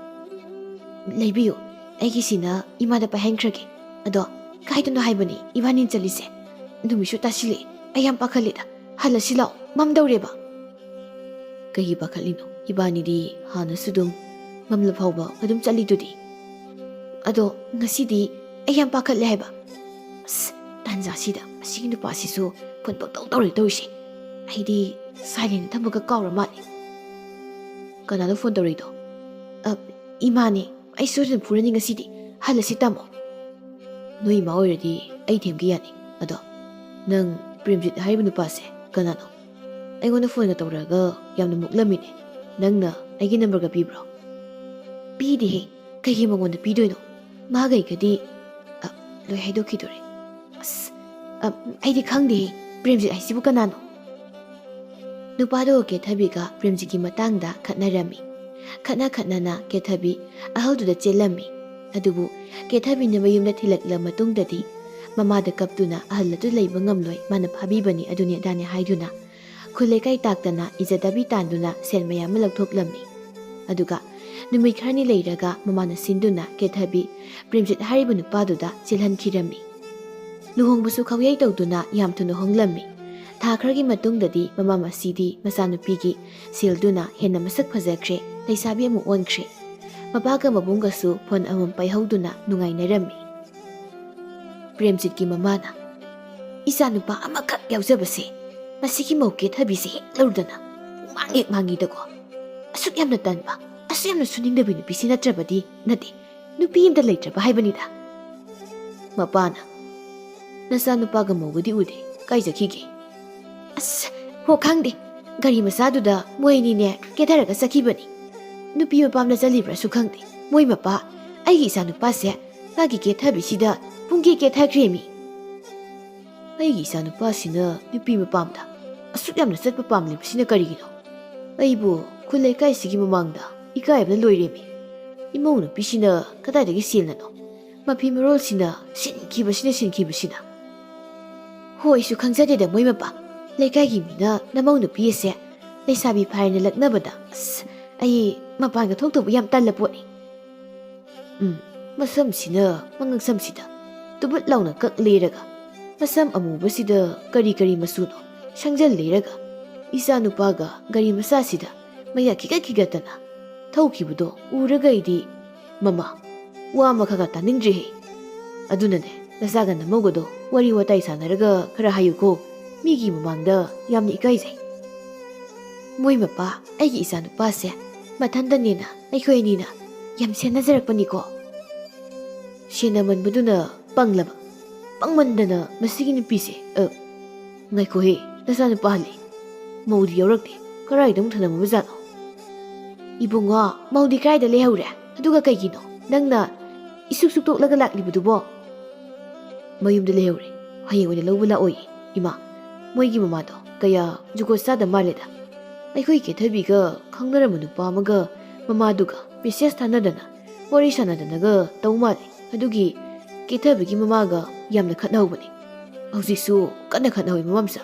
ꯂꯩꯕꯤꯌꯨ, ꯑꯩꯒꯤꯁꯤꯅ ꯏꯃꯥꯗ ꯄꯥꯏꯍꯟꯈ꯭ꯔꯒꯦ꯫ ꯑꯗꯣ ꯀꯥꯏꯗꯅꯣ ꯍꯥꯏꯕꯅꯤ ꯏꯕꯥꯅꯤ ꯆꯠꯂꯤꯁꯦ? ꯅꯨꯃꯤꯠꯁꯨ ꯇꯥꯁꯤꯜꯂꯛꯑꯦ, ꯑꯩ ꯌꯥꯝ ꯄꯥꯈꯠꯂꯦꯗ꯫ ꯍꯜꯂꯁꯤ ꯂꯥꯛꯑꯣ, ꯃꯝꯗꯧꯔꯦꯕ꯫ ꯀꯩꯒꯤ ꯄꯥꯈꯠꯂꯤꯅꯣ? ꯏꯕꯥꯅꯤꯗꯤ ꯍꯥꯟꯅꯁꯨ ꯑꯗꯨꯝ ꯃꯝꯂ ꯐꯥꯎꯕ ꯑꯗꯨꯝ ꯆꯠꯂꯤꯗꯨꯗꯤ꯫ ꯑꯗꯣ ꯉꯁꯤꯗꯤ ꯑꯩ ꯌꯥꯝ ꯄꯥꯈꯠꯂꯦ ꯍꯥꯏꯕ꯫ ꯑꯁ, ꯇꯥꯟꯖꯥꯁꯤꯗ ꯑꯁꯤꯒꯤ ꯅꯨꯄꯥꯁꯤꯁꯨ ꯐꯣꯟ ꯄꯪꯇꯧ ꯇꯧꯔꯦ ꯇꯧꯔꯤꯁꯦ꯫ ꯑꯩꯗꯤ ꯁꯥꯏꯂꯦꯟ ꯊꯝꯕꯒ ꯀꯥꯎꯔ ꯃꯥꯜꯂꯦ꯫ ꯀꯅꯥꯅꯣ ꯐꯣꯟ ꯇꯧꯔꯛꯏꯗꯣ? ꯑ, ꯏꯃꯥꯅꯦ꯫ ꯑꯩ ꯁꯣꯏꯗꯅ ꯐꯨꯔꯅꯤ ꯉꯁꯤꯗꯤ꯫ ꯍꯜꯂꯁꯤ ꯇꯥꯃꯣ꯫ ꯅꯣꯏ ꯏꯃꯥ ꯑꯣꯏꯔꯗꯤ ꯑꯩ ꯊꯦꯝꯒꯦ ꯌꯥꯅꯤ꯫ ꯑꯗꯣ ꯅꯪ ꯄ꯭ꯔꯦꯝꯖꯤꯠ ꯍꯥꯏꯔꯤꯕ ꯅꯨꯄꯥꯁꯦ ꯀꯅꯥꯅꯣ? ꯑꯩꯉꯣꯟꯗ ꯐꯣꯟꯒ ꯇꯧꯔꯛꯑꯒ ꯌꯥꯝꯅ ꯃꯨꯛꯂꯝꯃꯤꯅꯦ꯫ ꯅꯪꯅ ꯑꯩꯒꯤ ꯅꯝꯕꯔꯒ ꯄꯤꯕ꯭ꯔꯣ? ꯄꯤꯗꯦꯍꯦ꯫ ꯀꯩꯒꯤ ꯃꯉꯣꯟꯗ ꯄꯤꯗꯣꯏꯅꯣ? ꯃꯥꯒꯩꯒꯗꯤ, ꯑ, ꯂꯣꯏ ꯍꯥꯏꯗꯣꯛꯈꯤꯗꯣꯔꯦ꯫ ꯑꯁ, ꯑ, ꯑꯩꯗꯤ ꯈꯪꯗꯦꯍꯦ꯫ ꯄ꯭ꯔꯦꯝꯖꯤꯠ ꯍꯥꯏꯁꯤꯕꯨ ꯀꯅꯥꯅꯣ? ꯅꯨꯄꯥꯗꯣ ꯀꯦꯊꯕꯤꯒ ꯄ꯭ꯔꯦꯝꯖꯤꯠꯀꯤ ꯃꯇꯥꯡꯗ ꯈꯠꯅꯔꯝꯃꯤ꯫ ꯈꯠꯅ ꯈꯠꯅꯅ ꯀꯦꯊꯕꯤ ꯑꯍꯜꯗꯨꯗ ꯆꯦꯜꯂꯝꯃꯤ꯫ ꯑꯗꯨꯕꯨ ꯀꯦꯊꯕꯤꯅ ꯃꯌꯨꯝꯗ ꯊꯤꯜꯂꯛꯂ ꯃꯇꯨꯡꯗꯗꯤ ꯃꯃꯥꯗ ꯀꯞꯇꯨꯅ ꯑꯍꯜ ꯑꯗꯨ ꯂꯩꯕ ꯉꯝꯂꯣꯏ, ꯃꯥꯅ ꯐꯥꯕꯤꯕꯅꯤ, ꯑꯗꯨꯅꯤ ꯑꯗꯥꯅꯤ ꯍꯥꯏꯗꯨꯅ ꯈꯨꯜ ꯂꯩꯀꯥꯏ ꯇꯥꯛꯇꯅ ꯏꯖꯠ ꯗꯥꯕꯤ ꯇꯥꯟꯗꯨꯅ ꯁꯦꯟ ꯃꯌꯥꯝ ꯑꯃ ꯂꯧꯊꯣꯛꯂꯝꯃꯤ꯫ ꯑꯗꯨꯒ ꯅꯨꯃꯤꯠ ꯈꯔꯅꯤ ꯂꯩꯔꯒ ꯃꯃꯥꯅ ꯁꯤꯟꯗꯨꯅ ꯀꯦꯊꯕꯤ ꯄ꯭ꯔꯦꯝꯖꯤꯠ ꯍꯥꯏꯔꯤꯕ ꯅꯨꯄꯥꯗꯨꯗ ꯆꯦꯜꯍꯟꯈꯤꯔꯝꯃꯤ꯫ ꯂꯨꯍꯣꯡꯕꯁꯨ ꯈꯧꯌꯩ ꯇꯧꯗꯨꯅ ꯌꯥꯝ ꯊꯨꯅ ꯍꯣꯡꯂꯝꯃꯤ꯫ ꯊꯥ ꯈꯔꯒꯤ ꯃꯇꯨꯡꯗꯗꯤ ꯃꯃꯥ ꯃꯁꯤꯗꯤ ꯃꯆꯥꯅꯨꯄꯤꯒꯤ ꯁꯦꯜꯗꯨꯅ ꯍꯦꯟꯅ ꯃꯁꯛ ꯐꯖꯈ꯭ꯔꯦ, ꯂꯩꯁꯥꯕꯤ ꯑꯃ ꯑꯣꯟꯈ꯭ꯔꯦ꯫ ꯃꯄꯥꯒ ꯃꯕꯨꯡꯒꯁꯨ ꯐꯣꯟ ꯑꯃꯃꯝ ꯄꯥꯏꯍꯧꯗꯨꯅ ꯅꯨꯡꯉꯥꯏꯅꯔꯝꯃꯤ꯫ ꯄ꯭ꯔꯦꯝꯖꯤꯠꯀꯤ ꯃꯃꯥꯅ, "ꯏꯆꯥꯅꯨꯄꯥ ꯑꯃꯈꯛ ꯌꯥꯎꯖꯕꯁꯦ, ꯃꯁꯤꯒꯤ ꯃꯧ ꯀꯦꯊꯕꯤꯁꯦ ꯍꯦꯛ ꯂꯧꯔꯨꯗꯅ ꯄꯨꯡꯃꯥꯡ ꯍꯦꯛ ꯃꯥꯡꯉꯤꯗꯀꯣ꯫ ꯑꯁꯨꯛ ꯌꯥꯝꯅ ꯇꯟꯕ, ꯑꯁꯨꯛ ꯌꯥꯝꯅ ꯁꯨꯅꯤꯡꯗꯕꯤ ꯅꯨꯄꯤꯁꯤ ꯅꯠꯇ꯭ꯔꯕꯗꯤ ꯅꯠꯇꯦ, ꯅꯨꯄꯤ ꯑꯃꯇ ꯂꯩꯇ꯭ꯔꯕ ꯍꯥꯏꯕꯅꯤꯗ꯫" ꯃꯄꯥꯅ, "ꯅꯆꯥꯅꯨꯄꯥꯒ ꯃꯧꯒꯗꯤ ꯎꯗꯦ, ꯀꯥꯏ ꯆꯠꯈꯤꯒꯦ?" "ꯑꯁ, ꯍꯣ, ꯈꯪꯗꯦ, ꯒꯥꯔꯤ ꯃꯆꯥꯗꯨꯗ ꯃꯣꯏ ꯑꯅꯤꯅꯦ ꯀꯦꯊꯔꯒ ꯆꯠꯈꯤꯕꯅꯤ꯫ ꯅꯨꯄꯤ ꯃꯄꯥꯝꯗ ꯆꯠꯂꯤꯕ꯭ꯔꯥꯁꯨ ꯈꯪꯗꯦ꯫ ꯃꯣꯏ ꯃꯄꯥ, ꯑꯩꯒꯤ ꯏꯆꯥꯅꯨꯄꯥꯁꯦ ꯃꯥꯒꯤ ꯀꯦꯊꯕꯤꯁꯤꯗ ꯄꯨꯡꯀꯦ ꯀꯦꯊꯈ꯭ꯔꯦꯃꯤ꯫ ꯑꯩꯒꯤ ꯏꯆꯥꯅꯨꯄꯥꯁꯤꯅ ꯅꯨꯄꯤ ꯃꯄꯥꯝꯗ ꯑꯁꯨꯛ ꯌꯥꯝꯅ ꯆꯠꯄ ꯄꯥꯝꯂꯤꯕꯁꯤꯅ ꯀꯔꯤꯒꯤꯅꯣ? ꯑꯩꯕꯨ ꯈꯨꯜ ꯂꯩꯀꯥꯏꯁꯤꯒꯤ ꯃꯃꯥꯡꯗ ꯏꯀꯥꯏꯕꯅ ꯂꯣꯏꯔꯦꯃꯤ꯫ ꯏꯃꯧ ꯅꯨꯄꯤꯁꯤꯅ ꯀꯗꯥꯏꯗꯒꯤ ꯁꯦꯜꯅꯅꯣ? ꯃꯐꯤ ꯃꯔꯣꯜꯁꯤꯅ ꯁꯤꯟꯈꯤꯕꯁꯤꯅ ꯁꯤꯟꯈꯤꯕꯁꯤꯅ꯫ ꯍꯣꯏꯁꯨ ꯈꯪꯖꯗꯦꯗ ꯃꯣꯏ ꯃꯄꯥ꯫ ꯂꯩꯀꯥꯏꯒꯤ ꯃꯤꯅ ꯅꯃꯧ ꯅꯨꯄꯤ ꯑꯁꯦ ꯂꯩꯁꯥꯕꯤ ꯐꯥꯔꯦꯅ ꯂꯛꯅꯕꯗ ꯑꯁ ꯑꯩ ꯃꯄꯥꯟꯒ ꯊꯣꯛꯇꯧꯕ ꯌꯥꯝ ꯇꯜꯂ ꯄꯣꯠꯅꯤ꯫ ꯎꯝ, ꯃꯁꯝꯁꯤꯅ ꯃꯉꯛꯁꯝꯁꯤꯗ ꯇꯨꯕꯨꯠ ꯂꯥꯎꯅ ꯀꯛ ꯂꯩꯔꯒ, ꯃꯁꯝ ꯑꯃꯨꯕꯁꯤꯗ ꯀꯔꯤ ꯀꯔꯤ ꯃꯆꯨꯅꯣ ꯁꯪꯖꯜ ꯂꯩꯔꯒ, ꯏꯆꯥ ꯅꯨꯄꯥꯒ ꯒꯥꯔꯤ ꯃꯆꯥꯁꯤꯗ ꯃꯌꯥ ꯈꯤꯒꯠ ꯈꯤꯒꯠꯇꯅ ꯊꯧꯈꯤꯕꯗꯣ ꯎꯔꯒ ꯑꯩꯗꯤ, "ꯃꯃꯥ, ꯋꯥ ꯑꯃꯈꯛꯀ ꯇꯥꯅꯤꯡꯗ꯭ꯔꯦꯍꯦ꯫ ꯑꯗꯨꯅꯅꯦ, ꯅꯆꯥꯒ ꯅꯃꯧꯒꯗꯣ ꯋꯥꯔꯤ ꯋꯥꯇꯥꯏ ꯁꯥꯟꯅꯔꯒ ꯈꯔ ꯍꯥꯏꯌꯨꯀꯣ꯫ ꯃꯤꯒꯤ ꯃꯃꯥꯡꯗ ꯌꯥꯝꯅ ꯏꯀꯥꯏꯖꯩ꯫" ꯃꯣꯏ ꯃꯄꯥ, ꯑꯩꯒꯤ ꯏꯆꯥ ꯅꯨꯄꯥꯁꯦ ꯃꯊꯟꯗꯅꯦꯅ ꯑꯩꯈꯣꯏ ꯑꯅꯤꯅ ꯌꯥꯝ ꯁꯦꯟꯅꯖꯔꯛꯄꯅꯤꯀꯣ꯫ ꯁꯦꯟꯅꯃꯟꯕꯗꯨꯅ ꯄꯪꯂꯕ, ꯄꯪꯃꯟꯗꯅ ꯃꯁꯤꯒꯤ ꯅꯨꯄꯤꯁꯦ, ꯑ, ꯉꯥꯏꯈꯣꯍꯦ, ꯅꯆꯥꯅꯨꯄꯥ ꯍꯜꯂꯦ꯫ ꯃꯧꯗꯤ ꯌꯥꯎꯔꯛꯇꯦ, ꯀꯔꯥꯏꯗ ꯑꯃꯨꯛ ꯊꯅꯝꯃꯕꯖꯥꯠꯅꯣ? "ꯏꯕꯨꯡꯉꯣ, ꯃꯧꯗꯤ ꯀꯔꯥꯏꯗ ꯂꯩꯍꯧꯔꯦ? ꯑꯗꯨꯒ ꯀꯩꯒꯤꯅꯣ ꯅꯪꯅ ꯏꯁꯨꯛ ꯁꯨꯛꯇꯣꯛꯂꯒ ꯂꯥꯛꯂꯤꯕꯗꯨꯕꯣ?" "ꯃꯌꯨꯝꯗ ꯂꯩꯍꯧꯔꯦ, ꯍꯌꯦꯡ ꯑꯣꯏꯅ ꯂꯧꯕ ꯂꯥꯛꯑꯣꯌꯦ, ꯏꯃꯥ꯫ ꯃꯣꯏꯒꯤ ꯃꯃꯥꯗꯣ ꯀꯌꯥ ꯖꯨꯒꯣꯠ ꯆꯥꯗ ꯃꯥꯜꯂꯦꯗ꯫ ꯑꯩꯈꯣꯏ ꯀꯦꯊꯕꯤꯒ ꯈꯪꯅꯔꯝꯕ ꯅꯨꯄꯥ ꯑꯃꯒ ꯃꯃꯥꯗꯨꯒ ꯃꯦꯁꯦꯖ ꯊꯥꯅꯗꯅ ꯋꯥꯔꯤ ꯁꯥꯟꯅꯗꯅꯒ ꯇꯧ ꯃꯥꯜꯂꯦ꯫ ꯑꯗꯨꯒꯤ ꯀꯦꯊꯕꯤꯒꯤ ꯃꯃꯥꯒ ꯌꯥꯝꯅ ꯈꯠꯅꯍꯧꯕꯅꯦ꯫ ꯍꯧꯖꯤꯛꯁꯨ ꯀꯟꯅ ꯈꯠꯅꯍꯧꯋꯤ ꯃꯃꯥꯝꯆꯥ꯫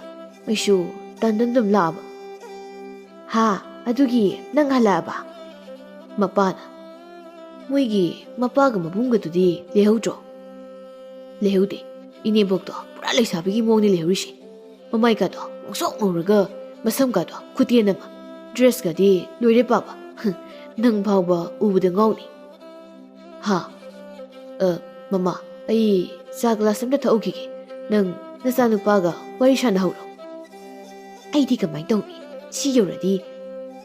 ꯑꯩꯁꯨ ꯇꯟꯗꯅ ꯑꯗꯨꯝ ꯂꯥꯛꯑꯕ꯫" "ꯍꯥ, ꯑꯗꯨꯒꯤ ꯅꯪ ꯍꯜꯂꯛꯑꯕ?" ꯃꯄꯥꯅ, "ꯃꯣꯏꯒꯤ ꯃꯄꯥꯒ ꯃꯕꯨꯡꯒꯗꯨꯗꯤ ꯂꯩꯍꯧꯗ꯭ꯔꯣ?" "ꯂꯩꯍꯧꯗꯦ꯫ ꯏꯅꯦꯝꯕꯣꯛꯇꯣ ꯄꯨꯔꯥ ꯂꯩꯁꯥꯕꯤꯒꯤ ꯃꯑꯣꯡꯅꯤ ꯂꯩꯍꯧꯔꯤꯁꯦ꯫ ꯃꯃꯥꯏꯀꯥꯗꯣ ꯉꯧꯁꯣꯛ ꯉꯧꯔꯒ, ꯃꯁꯝꯀꯥꯗꯣ ꯈꯨꯇꯦꯟ ꯑꯃ, ꯗ꯭ꯔꯦꯁꯀꯗꯤ ꯂꯣꯏꯔꯦ ꯄꯥꯕ꯫ ꯅꯪ ꯐꯥꯎꯕ ꯎꯕꯗ ꯉꯥꯎꯅꯤ꯫" "ꯍꯥ? ꯑ, ꯃꯃꯥ, ꯑꯩ ꯆꯥ ꯒ꯭ꯂꯥꯁ ꯑꯝꯇ ꯊꯛꯎꯈꯤꯒꯦ꯫ ꯅꯪ ꯅꯆꯥꯅꯨꯄꯥꯒ ꯋꯥꯔꯤ ꯁꯥꯟꯅꯍꯧꯔꯣ꯫" "ꯑꯩꯗꯤ ꯀꯃꯥꯏꯅ ꯇꯧꯅꯤ? ꯁꯤ ꯌꯧꯔꯗꯤ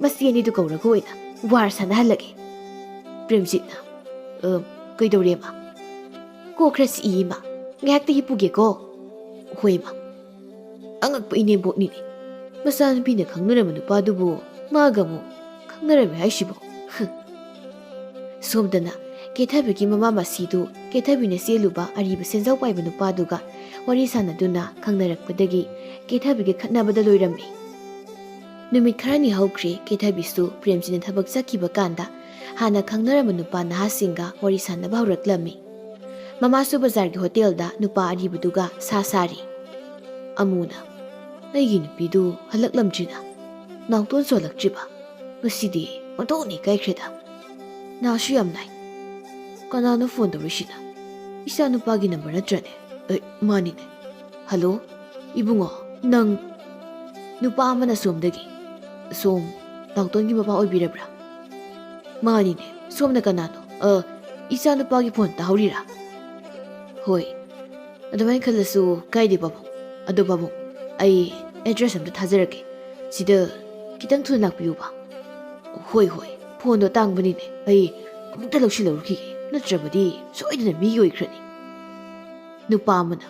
ꯃꯆꯦ ꯑꯅꯤꯗꯨ ꯀꯧꯔꯒ ꯑꯣꯏꯅ ꯋꯥꯔ ꯁꯥꯟꯅꯍꯜꯂꯒꯦ꯫" ꯄ꯭ꯔꯦꯝꯖꯤꯠꯅ, "ꯑ, ꯀꯩꯗꯧꯔꯦ, ꯃꯥ?" "ꯀꯣꯛ ꯈꯔ ꯆꯤꯛꯏ, ꯏꯃꯥ꯫ ꯉꯥꯏꯍꯥꯛꯇ ꯍꯤꯞꯄꯨꯒꯦꯀꯣ꯫" "ꯍꯣꯏ, ꯏꯃꯥ꯫" ꯑꯉꯛꯄ ꯏꯅꯦꯝꯕꯣꯛꯅꯤꯅꯦ꯫ ꯃꯆꯥꯅꯨꯄꯤꯅ ꯈꯪꯅꯔꯝꯕ ꯅꯨꯄꯥꯗꯨꯕꯨ ꯃꯥꯒ ꯑꯃꯨꯛ ꯈꯪꯅꯔꯝꯃꯦ ꯍꯥꯏꯁꯤꯕꯣ? ꯁꯣꯝꯗꯅ ꯀꯦꯊꯕꯤꯒꯤ ꯃꯃꯥ ꯃꯁꯤꯗꯨ ꯀꯦꯊꯕꯤꯅ ꯆꯦꯜꯂꯨꯕ ꯑꯔꯤꯕ ꯁꯦꯟꯖꯥꯎ ꯄꯥꯏꯕ ꯅꯨꯄꯥꯗꯨꯒ ꯋꯥꯔꯤ ꯁꯥꯟꯅꯗꯨꯅ ꯈꯪꯅꯔꯛꯄꯗꯒꯤ ꯀꯦꯊꯕꯤꯒ ꯈꯠꯅꯕꯗ ꯂꯣꯏꯔꯝꯃꯤ꯫ ꯅꯨꯃꯤꯠ ꯈꯔꯅꯤ ꯍꯧꯈ꯭ꯔꯦ, ꯀꯦꯊꯕꯤꯁꯨ ꯄ꯭ꯔꯦꯝꯖꯤꯠꯅ ꯊꯕꯛ ꯆꯠꯈꯤꯕ ꯀꯥꯟꯗ ꯍꯥꯟꯅ ꯈꯪꯅꯔꯝꯕ ꯅꯨꯄꯥ ꯅꯍꯥꯁꯤꯡꯒ ꯋꯥꯔꯤ ꯁꯥꯟꯅꯕ ꯍꯧꯔꯛꯂꯝꯃꯤ꯫ ꯃꯃꯥꯁꯨ ꯕꯖꯥꯔꯒꯤ ꯍꯣꯇꯦꯜꯗ ꯅꯨꯄꯥ ꯑꯔꯤꯕꯗꯨꯒ ꯁꯥ ꯁꯥꯔꯤ꯫ ꯑꯃꯨꯅ, "ꯑꯩꯒꯤ ꯅꯨꯄꯤꯗꯨ ꯍꯜꯂꯛꯂꯝꯗ꯭ꯔꯤꯅ, ꯅꯥꯎꯇꯣꯟꯁꯨ ꯍꯜꯂꯛꯇ꯭ꯔꯤꯕ? ꯉꯁꯤꯗꯤ ꯑꯣꯟꯊꯣꯛꯅ ꯏꯀꯥꯏꯈ꯭ꯔꯦꯗ꯫ ꯅꯥꯁꯨ ꯌꯥꯝ ꯅꯥꯏ꯫ ꯀꯅꯥꯅꯣ ꯐꯣꯟ ꯇꯧꯔꯤꯁꯤꯅ? ꯏꯆꯥ ꯅꯨꯄꯥꯒꯤ ꯅꯝꯕꯔ ꯅꯠꯇ꯭ꯔꯅꯦ? ꯑꯦ, ꯃꯥꯅꯤꯅꯦ꯫ ꯍꯜꯂꯣ, ꯏꯕꯨꯡꯉꯣ, ꯅꯪ?" ꯅꯨꯄꯥ ꯑꯃꯅ ꯁꯣꯝꯗꯒꯤ, "ꯁꯣꯝ ꯅꯥꯎꯇꯣꯟꯒꯤ ꯃꯄꯥ ꯑꯣꯏꯕꯤꯔꯕ꯭ꯔꯥ?" "ꯃꯥꯅꯤꯅꯦ, ꯁꯣꯝꯅ ꯀꯅꯥꯅꯣ? ꯑ, ꯏꯆꯥ ꯅꯨꯄꯥꯒꯤ ꯐꯣꯟ ꯇꯥꯍꯧꯔꯤꯔꯥ?" "ꯍꯣꯏ, ꯑꯗꯨꯃꯥꯏꯅ ꯈꯜꯂꯁꯨ ꯀꯥꯏꯗꯦ ꯄꯥꯕꯨꯡ꯫ ꯑꯗꯣ ꯄꯥꯕꯨꯡ, ꯑꯩ ꯑꯦꯗ꯭ꯔꯦꯁ ꯑꯝꯇ ꯊꯥꯖꯔꯛꯀꯦ, ꯁꯤꯗ ꯈꯤꯇꯪ ꯊꯨꯅ ꯂꯥꯛꯄꯤꯌꯨꯕ꯫" "ꯍꯣꯏ, ꯍꯣꯏ, ꯐꯣꯟꯗꯣ ꯇꯥꯡꯕꯅꯤꯅꯦ, ꯑꯩ ꯑꯃꯨꯛꯇ ꯂꯧꯁꯤꯜꯍꯧꯔꯨꯈꯤꯒꯦ, ꯅꯠꯇ꯭ꯔꯕꯗꯤ ꯁꯣꯏꯗꯅ ꯃꯤꯒꯤ ꯑꯣꯏꯈ꯭ꯔꯅꯤ꯫" ꯅꯨꯄꯥ ꯑꯃꯅ,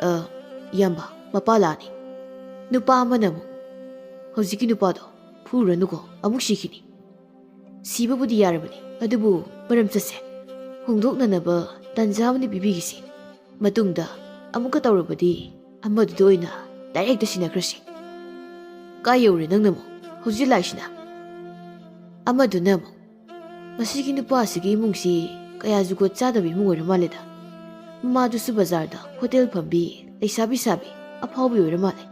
"ꯑ, ꯏꯌꯥꯝꯕ, ꯃꯄꯥ ꯂꯥꯛꯑꯅꯤ꯫" ꯅꯨꯄꯥ ꯑꯃꯅ ꯑꯃꯨꯛ, "ꯍꯧꯖꯤꯛꯀꯤ ꯅꯨꯄꯥꯗꯣ ꯐꯨꯔꯨꯔꯅꯨꯀꯣ, ꯑꯃꯨꯛ ꯁꯤꯈꯤꯅꯤ꯫ ꯁꯤꯕꯕꯨꯗꯤ ꯌꯥꯔꯕꯅꯤ, ꯑꯗꯨꯕꯨ ꯃꯔꯝ ꯆꯠꯁꯦ꯫ ꯍꯣꯡꯗꯣꯛꯅꯅꯕ ꯇꯥꯟꯖꯥ ꯑꯃꯗꯤ ꯄꯤꯕꯤꯈꯤꯁꯤ꯫ ꯃꯇꯨꯡꯗ ꯑꯃꯨꯛꯀ ꯇꯧꯔꯕꯗꯤ ꯑꯃꯗꯨꯗ ꯑꯣꯏꯅ ꯗꯥꯏꯔꯦꯛꯇ ꯁꯤꯟꯅꯈ꯭ꯔꯁꯤ꯫" "ꯀꯥꯏ ꯌꯧꯔꯦ ꯅꯪꯅ ꯑꯃꯨꯛ ꯍꯧꯖꯤꯛ ꯂꯥꯛꯏꯁꯤꯅ?" ꯑꯃꯗꯨꯅ ꯑꯃꯨꯛ, "ꯃꯁꯤꯒꯤ ꯅꯨꯄꯥꯁꯤꯒꯤ ꯏꯃꯨꯡꯁꯤ ꯀꯌꯥ ꯖꯨꯒꯣꯠ ꯆꯥꯗꯕ ꯏꯃꯨꯡ ꯑꯣꯏꯔ ꯃꯥꯜꯂꯦꯗ꯫ ꯃꯃꯥꯗꯨꯁꯨ ꯕꯖꯥꯔꯗ ꯍꯣꯇꯦꯜ ꯐꯝꯕꯤ, ꯂꯩꯁꯥꯕꯤ ꯁꯥꯕꯤ ꯑꯐꯥꯎꯕꯤ ꯑꯣꯏꯔ ꯃꯥꯜꯂꯦ꯫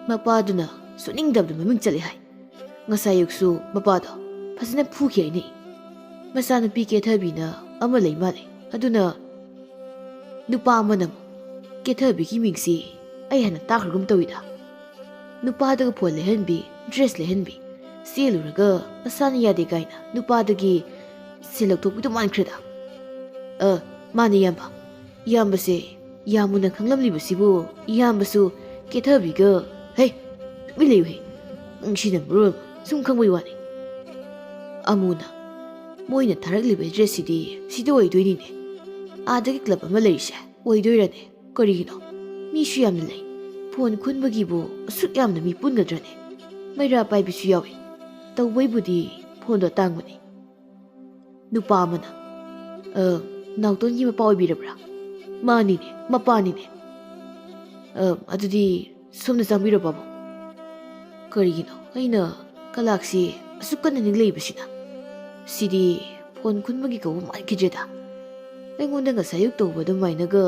ꯃꯄꯥꯗꯨꯅ ꯁꯨꯅꯤꯡꯗꯕꯗ ꯃꯃꯤꯡ ꯆꯠꯂꯦ ꯍꯥꯏ꯫ ꯉꯁꯥꯏ ꯑꯌꯨꯛꯁꯨ ꯃꯄꯥꯗꯣ ꯐꯖꯅ ꯐꯨꯈꯤ ꯍꯥꯏꯅꯩ꯫ ꯃꯆꯥꯅꯨꯄꯤ ꯀꯦꯊꯕꯤꯅ ꯑꯃ ꯂꯩ ꯃꯥꯜꯂꯦ꯫ ꯑꯗꯨꯅ" ꯅꯨꯄꯥ ꯑꯃꯅ ꯑꯃꯨꯛ, "ꯀꯦꯊꯕꯤꯒꯤ ꯃꯤꯡꯁꯤ ꯑꯩ ꯍꯥꯟꯅ ꯇꯥꯈ꯭ꯔꯒꯨꯝ ꯇꯧꯏꯗ꯫ ꯅꯨꯄꯥꯗꯒ ꯐꯣꯟ ꯂꯩꯍꯟꯕꯤ, ꯗ꯭ꯔꯦꯁ ꯂꯩꯍꯟꯕꯤ, ꯆꯦꯜꯂꯨꯔꯒ ꯃꯁꯥꯅ ꯌꯥꯗꯦ ꯀꯥꯏꯅ ꯅꯨꯄꯥꯗꯒꯤ ꯁꯦꯜ ꯂꯧꯊꯣꯛꯄꯤꯗꯨ ꯃꯥꯟꯈ꯭ꯔꯦꯗ꯫" "ꯑ, ꯃꯥꯅꯦ ꯏꯌꯥꯝꯕ꯫ ꯏꯌꯥꯝꯕꯁꯦ, ꯌꯥꯝ ꯃꯨꯟꯅ ꯈꯪꯂꯝꯂꯤꯕꯁꯤꯕꯨ ꯏꯌꯥꯝꯕꯁꯨ ꯀꯦꯊꯕꯤꯒ"꯫ "ꯍꯦ, ꯇꯨꯃꯤꯟ ꯂꯩꯌꯨꯍꯦ꯫ ꯅꯪ ꯁꯤꯅ ꯃꯔꯣꯜ ꯑꯃ ꯁꯨꯝ ꯈꯪꯕꯩ ꯋꯥꯅꯤ꯫" ꯑꯃꯨꯅ, "ꯃꯣꯏꯅ ꯊꯥꯔꯛꯂꯤꯕ ꯑꯦꯗ꯭ꯔꯦꯁꯁꯤꯗꯤ ꯁꯤꯗ ꯑꯣꯏꯗꯣꯏꯅꯤꯅꯦ꯫ ꯑꯥꯗꯒꯤ ꯀ꯭ꯂꯕ ꯑꯃ ꯂꯩꯔꯤꯁꯦ ꯑꯣꯏꯗꯣꯏꯔꯅꯦ꯫ ꯀꯔꯤꯒꯤꯅꯣ? ꯃꯤꯁꯨ ꯌꯥꯝꯅ ꯂꯩ꯫ ꯐꯣꯟ ꯈꯨꯟꯕꯒꯤꯕꯨ ꯑꯁꯨꯛ ꯌꯥꯝꯅ ꯃꯤ ꯄꯨꯟꯒꯗ꯭ꯔꯅꯦ? ꯃꯩꯔꯥ ꯄꯥꯏꯕꯤꯁꯨ ꯌꯥꯎꯏ꯫ ꯇꯧꯕꯩꯕꯨꯗꯤ ꯐꯣꯟꯗꯣ ꯑꯇꯥꯡꯕꯅꯤ꯫" ꯅꯨꯄꯥ ꯑꯃꯅ, "ꯑ, ꯅꯥꯎꯇꯣꯟꯒꯤ ꯃꯄꯥ ꯑꯣꯏꯕꯤꯔꯕ꯭ꯔꯥ?" "ꯃꯥꯅꯤꯅꯦ, ꯃꯄꯥꯅꯤꯅꯦ꯫" "ꯑ, ꯑꯗꯨꯗꯤ ꯁꯣꯝꯗ ꯆꯪꯕꯤꯔꯣ, ꯄꯥꯕꯨꯡ꯫" ꯀꯔꯤꯒꯤꯅꯣ ꯑꯩꯅ ꯀꯂꯥꯛꯁꯤ ꯑꯁꯨꯛ ꯀꯟꯅ ꯅꯤꯡꯂꯛꯏꯕꯁꯤꯅ? ꯁꯤꯗꯤ ꯐꯣꯟ ꯈꯨꯟꯕꯒꯤ ꯀꯧꯕ ꯃꯥꯟꯈꯤꯗ꯭ꯔꯦꯗ꯫ ꯑꯩꯉꯣꯟꯗ ꯉꯁꯥꯏ ꯑꯌꯨꯛ ꯇꯧꯕ ꯑꯗꯨꯃꯥꯏꯅꯒ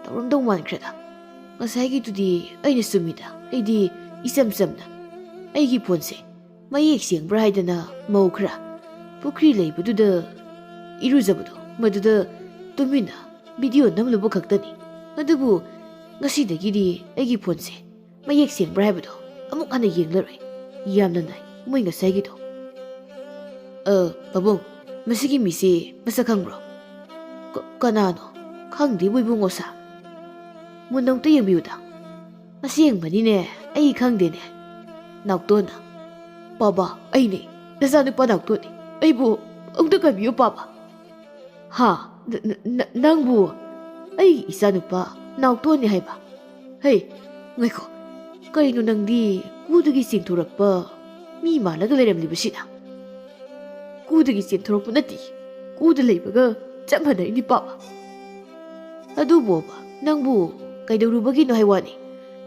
ꯇꯧꯔꯝꯗꯧ ꯃꯥꯟꯈ꯭ꯔꯦꯗ꯫ ꯉꯁꯥꯏꯒꯤꯗꯨꯗꯤ ꯑꯩꯅ ꯆꯨꯝꯃꯤꯗ꯫ ꯑꯩꯗꯤ ꯏꯆꯝ ꯆꯝꯅ ꯑꯩꯒꯤ ꯐꯣꯟꯁꯦ ꯃꯌꯦꯛ ꯁꯦꯡꯕ꯭ꯔꯥ ꯍꯥꯏꯗꯅ ꯃꯧ ꯈꯔ ꯄꯨꯈ꯭ꯔꯤ ꯂꯩꯕꯗꯨꯗ ꯏꯔꯨꯖꯕꯗꯣ, ꯃꯗꯨꯗ ꯇꯨꯃꯤꯟꯅ ꯚꯤꯗꯤꯑꯣ ꯅꯝꯂꯨꯕ ꯈꯛꯇꯅꯤ꯫ ꯑꯗꯨꯕꯨ ꯉꯁꯤꯗꯒꯤꯗꯤ ꯑꯩꯒꯤ ꯐꯣꯟꯁꯦ ꯃꯌꯦꯛ ꯁꯦꯡꯕ꯭ꯔꯥ ꯍꯥꯏꯕꯗꯣ ꯑꯃꯨꯛ ꯍꯟꯅ ꯌꯦꯡꯂꯔꯣꯏ꯫ ꯌꯥꯝꯅ ꯅꯥꯏ ꯃꯣꯏ ꯉꯁꯥꯏꯒꯤꯗꯣ꯫ "ꯑ, ꯄꯥꯕꯨꯡ, ꯃꯁꯤꯒꯤ ꯃꯤꯁꯤ ꯃꯁꯛ ꯈꯪꯕ꯭ꯔꯣ?" "ꯀ-, ꯀꯅꯥꯅꯣ? ꯈꯪꯗꯦꯕꯨ ꯏꯕꯨꯡꯉꯣ ꯁꯥ꯫ ꯃꯨꯟꯅ ꯑꯃꯨꯛꯇ ꯌꯦꯡꯕꯤꯌꯨꯗ꯫ ꯑꯁꯦꯡꯕꯅꯤꯅꯦ, ꯑꯩ ꯈꯪꯗꯦꯅꯦ꯫" ꯅꯥꯎꯇꯣꯟꯅ, "ꯄꯥꯕ, ꯑꯩꯅꯦ, ꯅꯆꯥꯅꯨꯄꯥ ꯅꯥꯎꯇꯣꯟꯅꯦ꯫ ꯑꯩꯕꯨ ꯑꯃꯨꯛꯇ ꯀꯟꯕꯤꯌꯨ, ꯄꯥꯕ꯫" "ꯍꯥ? ꯅ-, ꯅ-, ꯅ-, ꯅꯪꯕꯨ ꯑꯩꯒꯤ ꯏꯆꯥꯅꯨꯄꯥ ꯅꯥꯎꯇꯣꯟꯅꯦ ꯍꯥꯏꯕ? ꯍꯩ, ꯉꯥꯏꯈꯣ, ꯀꯔꯤꯅꯣ ꯅꯪꯗꯤ ꯀꯨꯗꯒꯤ ꯆꯦꯟꯊꯣꯔꯛꯄ ꯃꯤ ꯃꯥꯜꯂꯒ ꯂꯩꯔꯝꯂꯤꯕꯁꯤꯅ?" "ꯀꯨꯗꯒꯤ ꯆꯦꯟꯊꯣꯔꯛꯄ ꯅꯠꯇꯦ, ꯀꯨꯗ ꯂꯩꯕꯒ ꯆꯞ ꯃꯥꯟꯅꯩꯅꯤ, ꯄꯥꯕ꯫" "ꯑꯗꯨꯕꯣꯕ, ꯅꯪꯕꯨ ꯀꯩꯗꯧꯔꯨꯕꯒꯤꯅꯣ ꯍꯥꯏ ꯋꯥꯅꯤ?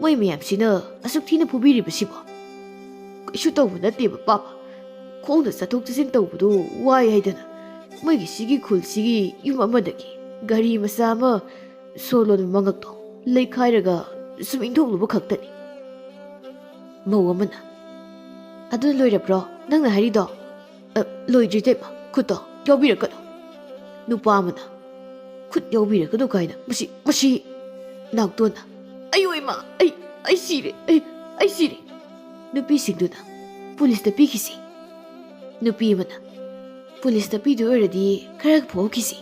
ꯃꯣꯏ ꯃꯌꯥꯝꯁꯤꯅ ꯑꯁꯨꯛ ꯊꯤꯅ ꯐꯨꯕꯤꯔꯤꯕꯁꯤꯕꯣ?" "ꯀꯩꯁꯨ ꯇꯧꯕ ꯅꯠꯇꯦꯕ, ꯄꯥꯕ꯫ ꯈꯣꯡꯅ ꯆꯠꯊꯣꯛ ꯆꯠꯁꯤꯟ ꯇꯧꯕꯗꯨ ꯋꯥꯏ ꯍꯥꯏꯗꯅ ꯃꯣꯏꯒꯤ ꯁꯤꯒꯤ ꯈꯨꯜꯁꯤꯒꯤ ꯌꯨꯝ ꯑꯃꯗꯒꯤ ꯒꯥꯔꯤ ꯃꯆꯥ ꯑꯃ ꯁꯣꯔ ꯂꯣꯟꯕ ꯃꯉꯛꯇꯣ ꯂꯩꯈꯥꯏꯔꯒ ꯁꯨꯝ ꯏꯟꯊꯣꯛꯂꯨꯕ ꯈꯛꯇꯅꯤ꯫" ꯃꯧ ꯑꯃꯅ, "ꯑꯗꯨ ꯂꯣꯏꯔꯕ꯭ꯔꯣ ꯅꯪꯅ ꯍꯥꯏꯔꯤꯗꯣ?" "ꯑ, ꯂꯣꯏꯗ꯭ꯔꯤ, ꯏꯇꯩꯃ, ꯈꯨꯠꯇꯣ ꯌꯥꯎꯕꯤꯔꯛꯀꯅꯨ꯫" ꯅꯨꯄꯥ ꯑꯃꯅ, "ꯈꯨꯠ ꯌꯥꯎꯕꯤꯔꯛꯀꯅꯨ ꯀꯥꯏꯅ, ꯃꯁꯤ, ꯃꯁꯤ!" ꯅꯥꯎꯇꯣꯟꯅ, "ꯑꯌꯣ ꯏꯃꯥ, ꯑꯩ, ꯑꯩ ꯁꯤꯔꯦ, ꯑꯩ, ꯑꯩ ꯁꯤꯔꯦ!" ꯅꯨꯄꯤꯁꯤꯡꯗꯨꯅ, "ꯄꯨꯂꯤꯁꯇ ꯄꯤꯈꯤꯁꯤ꯫" ꯅꯨꯄꯤ ꯑꯃꯅ, "ꯄꯨꯂꯤꯁꯇ ꯄꯤꯗꯣꯏ ꯑꯣꯏꯔꯗꯤ ꯈꯔ ꯐꯨꯍꯧꯈꯤꯁꯤ꯫"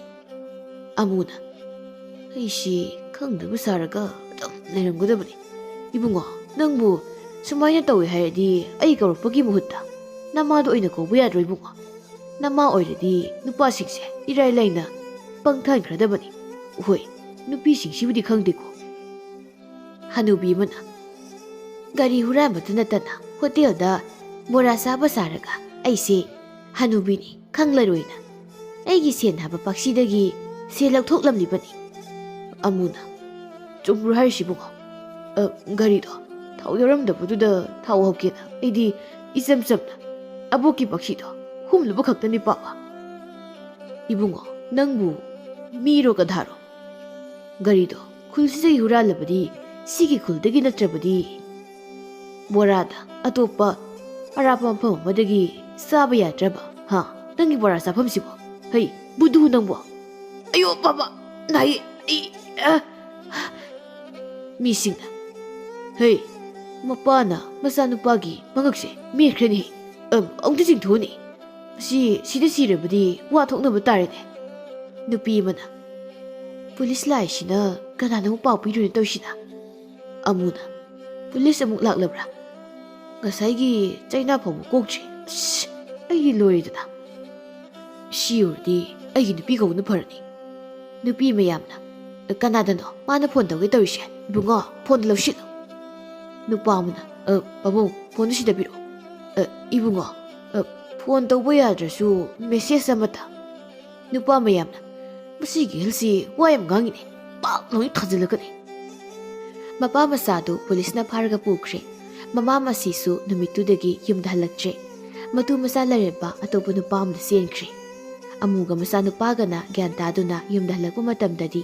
ꯑꯃꯨꯅ, "ꯑꯩꯁꯤ ꯈꯪꯗꯕ ꯁꯥꯔꯒ ꯑꯗꯨꯝ ꯂꯩꯔꯝꯒꯗꯕꯅꯤ꯫ ꯏꯕꯨꯡꯉꯣ, ꯅꯪꯕꯨ ꯁꯨꯃꯥꯏꯅ ꯇꯧꯏ ꯍꯥꯏꯔꯗꯤ ꯑꯩ ꯀꯧꯔꯛꯄꯒꯤ ꯃꯍꯨꯠꯇ ꯅꯃꯥꯗꯣ ꯑꯣꯏꯅ ꯀꯧꯕ ꯌꯥꯗ꯭ꯔꯣ, ꯏꯕꯨꯡꯉꯣ? ꯅꯃꯥ ꯑꯣꯏꯔꯗꯤ ꯅꯨꯄꯥꯁꯤꯡꯁꯦ ꯏꯔꯥꯏ ꯂꯥꯏꯅ ꯄꯪꯊꯍꯟꯈ꯭ꯔꯗꯕꯅꯤ꯫ ꯍꯣꯏ, ꯅꯨꯄꯤꯁꯤꯡꯁꯤꯕꯨꯗꯤ ꯈꯪꯗꯦꯀꯣ꯫" ꯍꯅꯨꯕꯤ ꯑꯃꯅ, "ꯒꯥꯔꯤ ꯍꯨꯔꯥꯟꯕꯇ ꯅꯠꯇꯅ ꯍꯣꯇꯦꯜꯗ ꯕꯣꯔꯥ ꯆꯥꯕ ꯁꯥꯔꯒ ꯑꯩꯁꯦ ꯍꯅꯨꯕꯤꯅꯤ ꯈꯪꯂꯔꯣꯏꯅ ꯑꯩꯒꯤ ꯁꯦꯟ ꯍꯥꯏꯕ ꯄꯥꯛꯁꯤꯗꯒꯤ ꯁꯦꯟ ꯂꯧꯊꯣꯛꯂꯝꯂꯤꯕꯅꯤ꯫ ꯑꯃꯨꯅ, "ꯆꯨꯝꯕ꯭ꯔꯣ ꯍꯥꯏꯔꯤꯁꯤꯕꯨ? ꯑ, ꯒꯥꯔꯤꯗꯣ ꯊꯥꯎ ꯌꯥꯎꯔꯝꯗꯕꯗꯨꯗ ꯊꯥꯎ ꯍꯧꯒꯦꯅ ꯑꯩꯗꯤ ꯏꯆꯝ ꯆꯝꯅ ꯑꯕꯣꯛꯀꯤ ꯄꯥꯛꯁꯤꯗꯣ ꯍꯨꯝꯂꯨꯕ ꯈꯛꯇꯅꯤ ꯄꯥꯕ꯫" "ꯏꯕꯨꯡꯉꯣ, ꯅꯪꯕꯨ ꯃꯤꯔꯣ ꯒꯙꯥꯔꯣ? ꯒꯥꯔꯤꯗꯣ ꯈꯨꯜꯁꯤꯗꯒꯤ ꯍꯨꯔꯥꯜꯂꯕꯗꯤ ꯁꯤꯒꯤ ꯈꯨꯜꯗꯒꯤ ꯅꯠꯇ꯭ꯔꯕꯗꯤ ꯕꯣꯔꯥꯗ ꯑꯇꯣꯞꯄ ꯑꯔꯥꯞꯄ ꯃꯐꯝ ꯑꯃꯗꯒꯤ ꯆꯥꯕ ꯌꯥꯗ꯭ꯔꯕ, ꯍꯥ? ꯅꯪꯒꯤ ꯕꯣꯔꯥ ꯆꯥꯐꯝꯁꯤꯕꯣ? ꯍꯩ, ꯕꯨꯙꯨ ꯅꯪꯕꯣ!" "ꯑꯌꯣ, ꯄꯥꯕ, ꯅꯥꯏꯌꯦ, ꯑꯩ, ꯑ!" ꯃꯤꯁꯤꯡꯅ, "ꯍꯩ, ꯃꯄꯥꯅ ꯃꯆꯥꯅꯨꯄꯥꯒꯤ ꯃꯉꯛꯁꯦ ꯃꯦꯠꯈ꯭ꯔꯦꯅꯦ꯫ ꯑꯝ, ꯑꯃꯨꯛꯇ ꯆꯤꯡꯊꯣꯛꯎꯅꯦ꯫ ꯃꯁꯤ ꯁꯤꯗ ꯁꯤꯔꯕꯗꯤ ꯋꯥ ꯊꯣꯛꯅꯕ ꯇꯥꯔꯦꯅꯦ꯫" ꯅꯨꯄꯤ ꯑꯃꯅ, "ꯄꯨꯂꯤꯁ ꯂꯥꯛꯏꯁꯤꯅ ꯀꯅꯥꯅꯣ ꯄꯥꯎ ꯄꯤꯔꯨꯅ ꯇꯧꯔꯤꯁꯤꯅ?" ꯑꯃꯨꯅ, "ꯄꯨꯂꯤꯁ ꯑꯃꯨꯛ ꯂꯥꯛꯂꯕ꯭ꯔꯥ? ꯉꯁꯥꯏꯒꯤ ꯆꯩꯅꯥ ꯐꯥꯎꯕ ꯀꯣꯛꯇ꯭ꯔꯤ꯫ ꯑꯁ, ꯑꯩꯗꯤ ꯂꯣꯏꯔꯦꯗꯅ꯫ ꯁꯤ ꯑꯣꯏꯔꯗꯤ ꯑꯩꯒꯤ ꯅꯨꯄꯤ ꯀꯧꯕꯅ ꯐꯔꯅꯤ꯫" ꯅꯨꯄꯤ ꯃꯌꯥꯝꯅ, "ꯀꯅꯥꯗꯅꯣ ꯃꯥꯅ ꯐꯣꯟ ꯇꯧꯒꯦ ꯇꯧꯔꯤꯁꯦ? ꯏꯕꯨꯡꯉꯣ, ꯐꯣꯟꯗꯣ ꯂꯧꯁꯤꯜꯂꯨ꯫" ꯅꯨꯄꯥ ꯑꯃꯅ, "ꯑ, ꯄꯥꯕꯨꯡ, ꯐꯣꯟꯗꯨ ꯁꯤꯗ ꯄꯤꯔꯛꯑꯣ꯫" "ꯑ, ꯏꯕꯨꯡꯉꯣ, ꯑ, ꯐꯣꯟ ꯇꯧꯕ ꯌꯥꯗ꯭ꯔꯁꯨ ꯃꯦꯁꯦꯖ ꯑꯃꯇ꯫" ꯅꯨꯄꯥ ꯃꯌꯥꯝꯅ, "ꯃꯁꯤꯒꯤ ꯑꯍꯜꯁꯤ ꯋꯥ ꯌꯥꯝ ꯉꯥꯡꯉꯤꯅꯦ, ꯄꯥꯛ ꯂꯥꯎꯅ ꯊꯥꯖꯤꯜꯂꯛꯀꯅꯤ꯫" ꯃꯄꯥ ꯃꯆꯥꯗꯨ ꯄꯨꯂꯤꯁꯅ ꯐꯥꯔꯒ ꯄꯨꯈ꯭ꯔꯦ꯫ ꯃꯃꯥ ꯃꯁꯤꯁꯨ ꯅꯨꯃꯤꯠꯇꯨꯗꯒꯤ ꯌꯨꯝꯗ ꯍꯜꯂꯛꯇ꯭ꯔꯦ꯫ ꯃꯇꯨ ꯃꯆꯥ ꯂꯩꯔꯦꯝꯕ ꯑꯇꯣꯞꯄ ꯅꯨꯄꯥ ꯑꯃꯗ ꯆꯦꯟꯈ꯭ꯔꯦ꯫ ꯑꯃꯨꯒ ꯃꯆꯥꯅꯨꯄꯥꯒꯅ ꯒ꯭ꯌꯥꯟ ꯇꯥꯗꯨꯅ ꯌꯨꯝꯗ ꯍꯜꯂꯛꯄ ꯃꯇꯝꯗꯗꯤ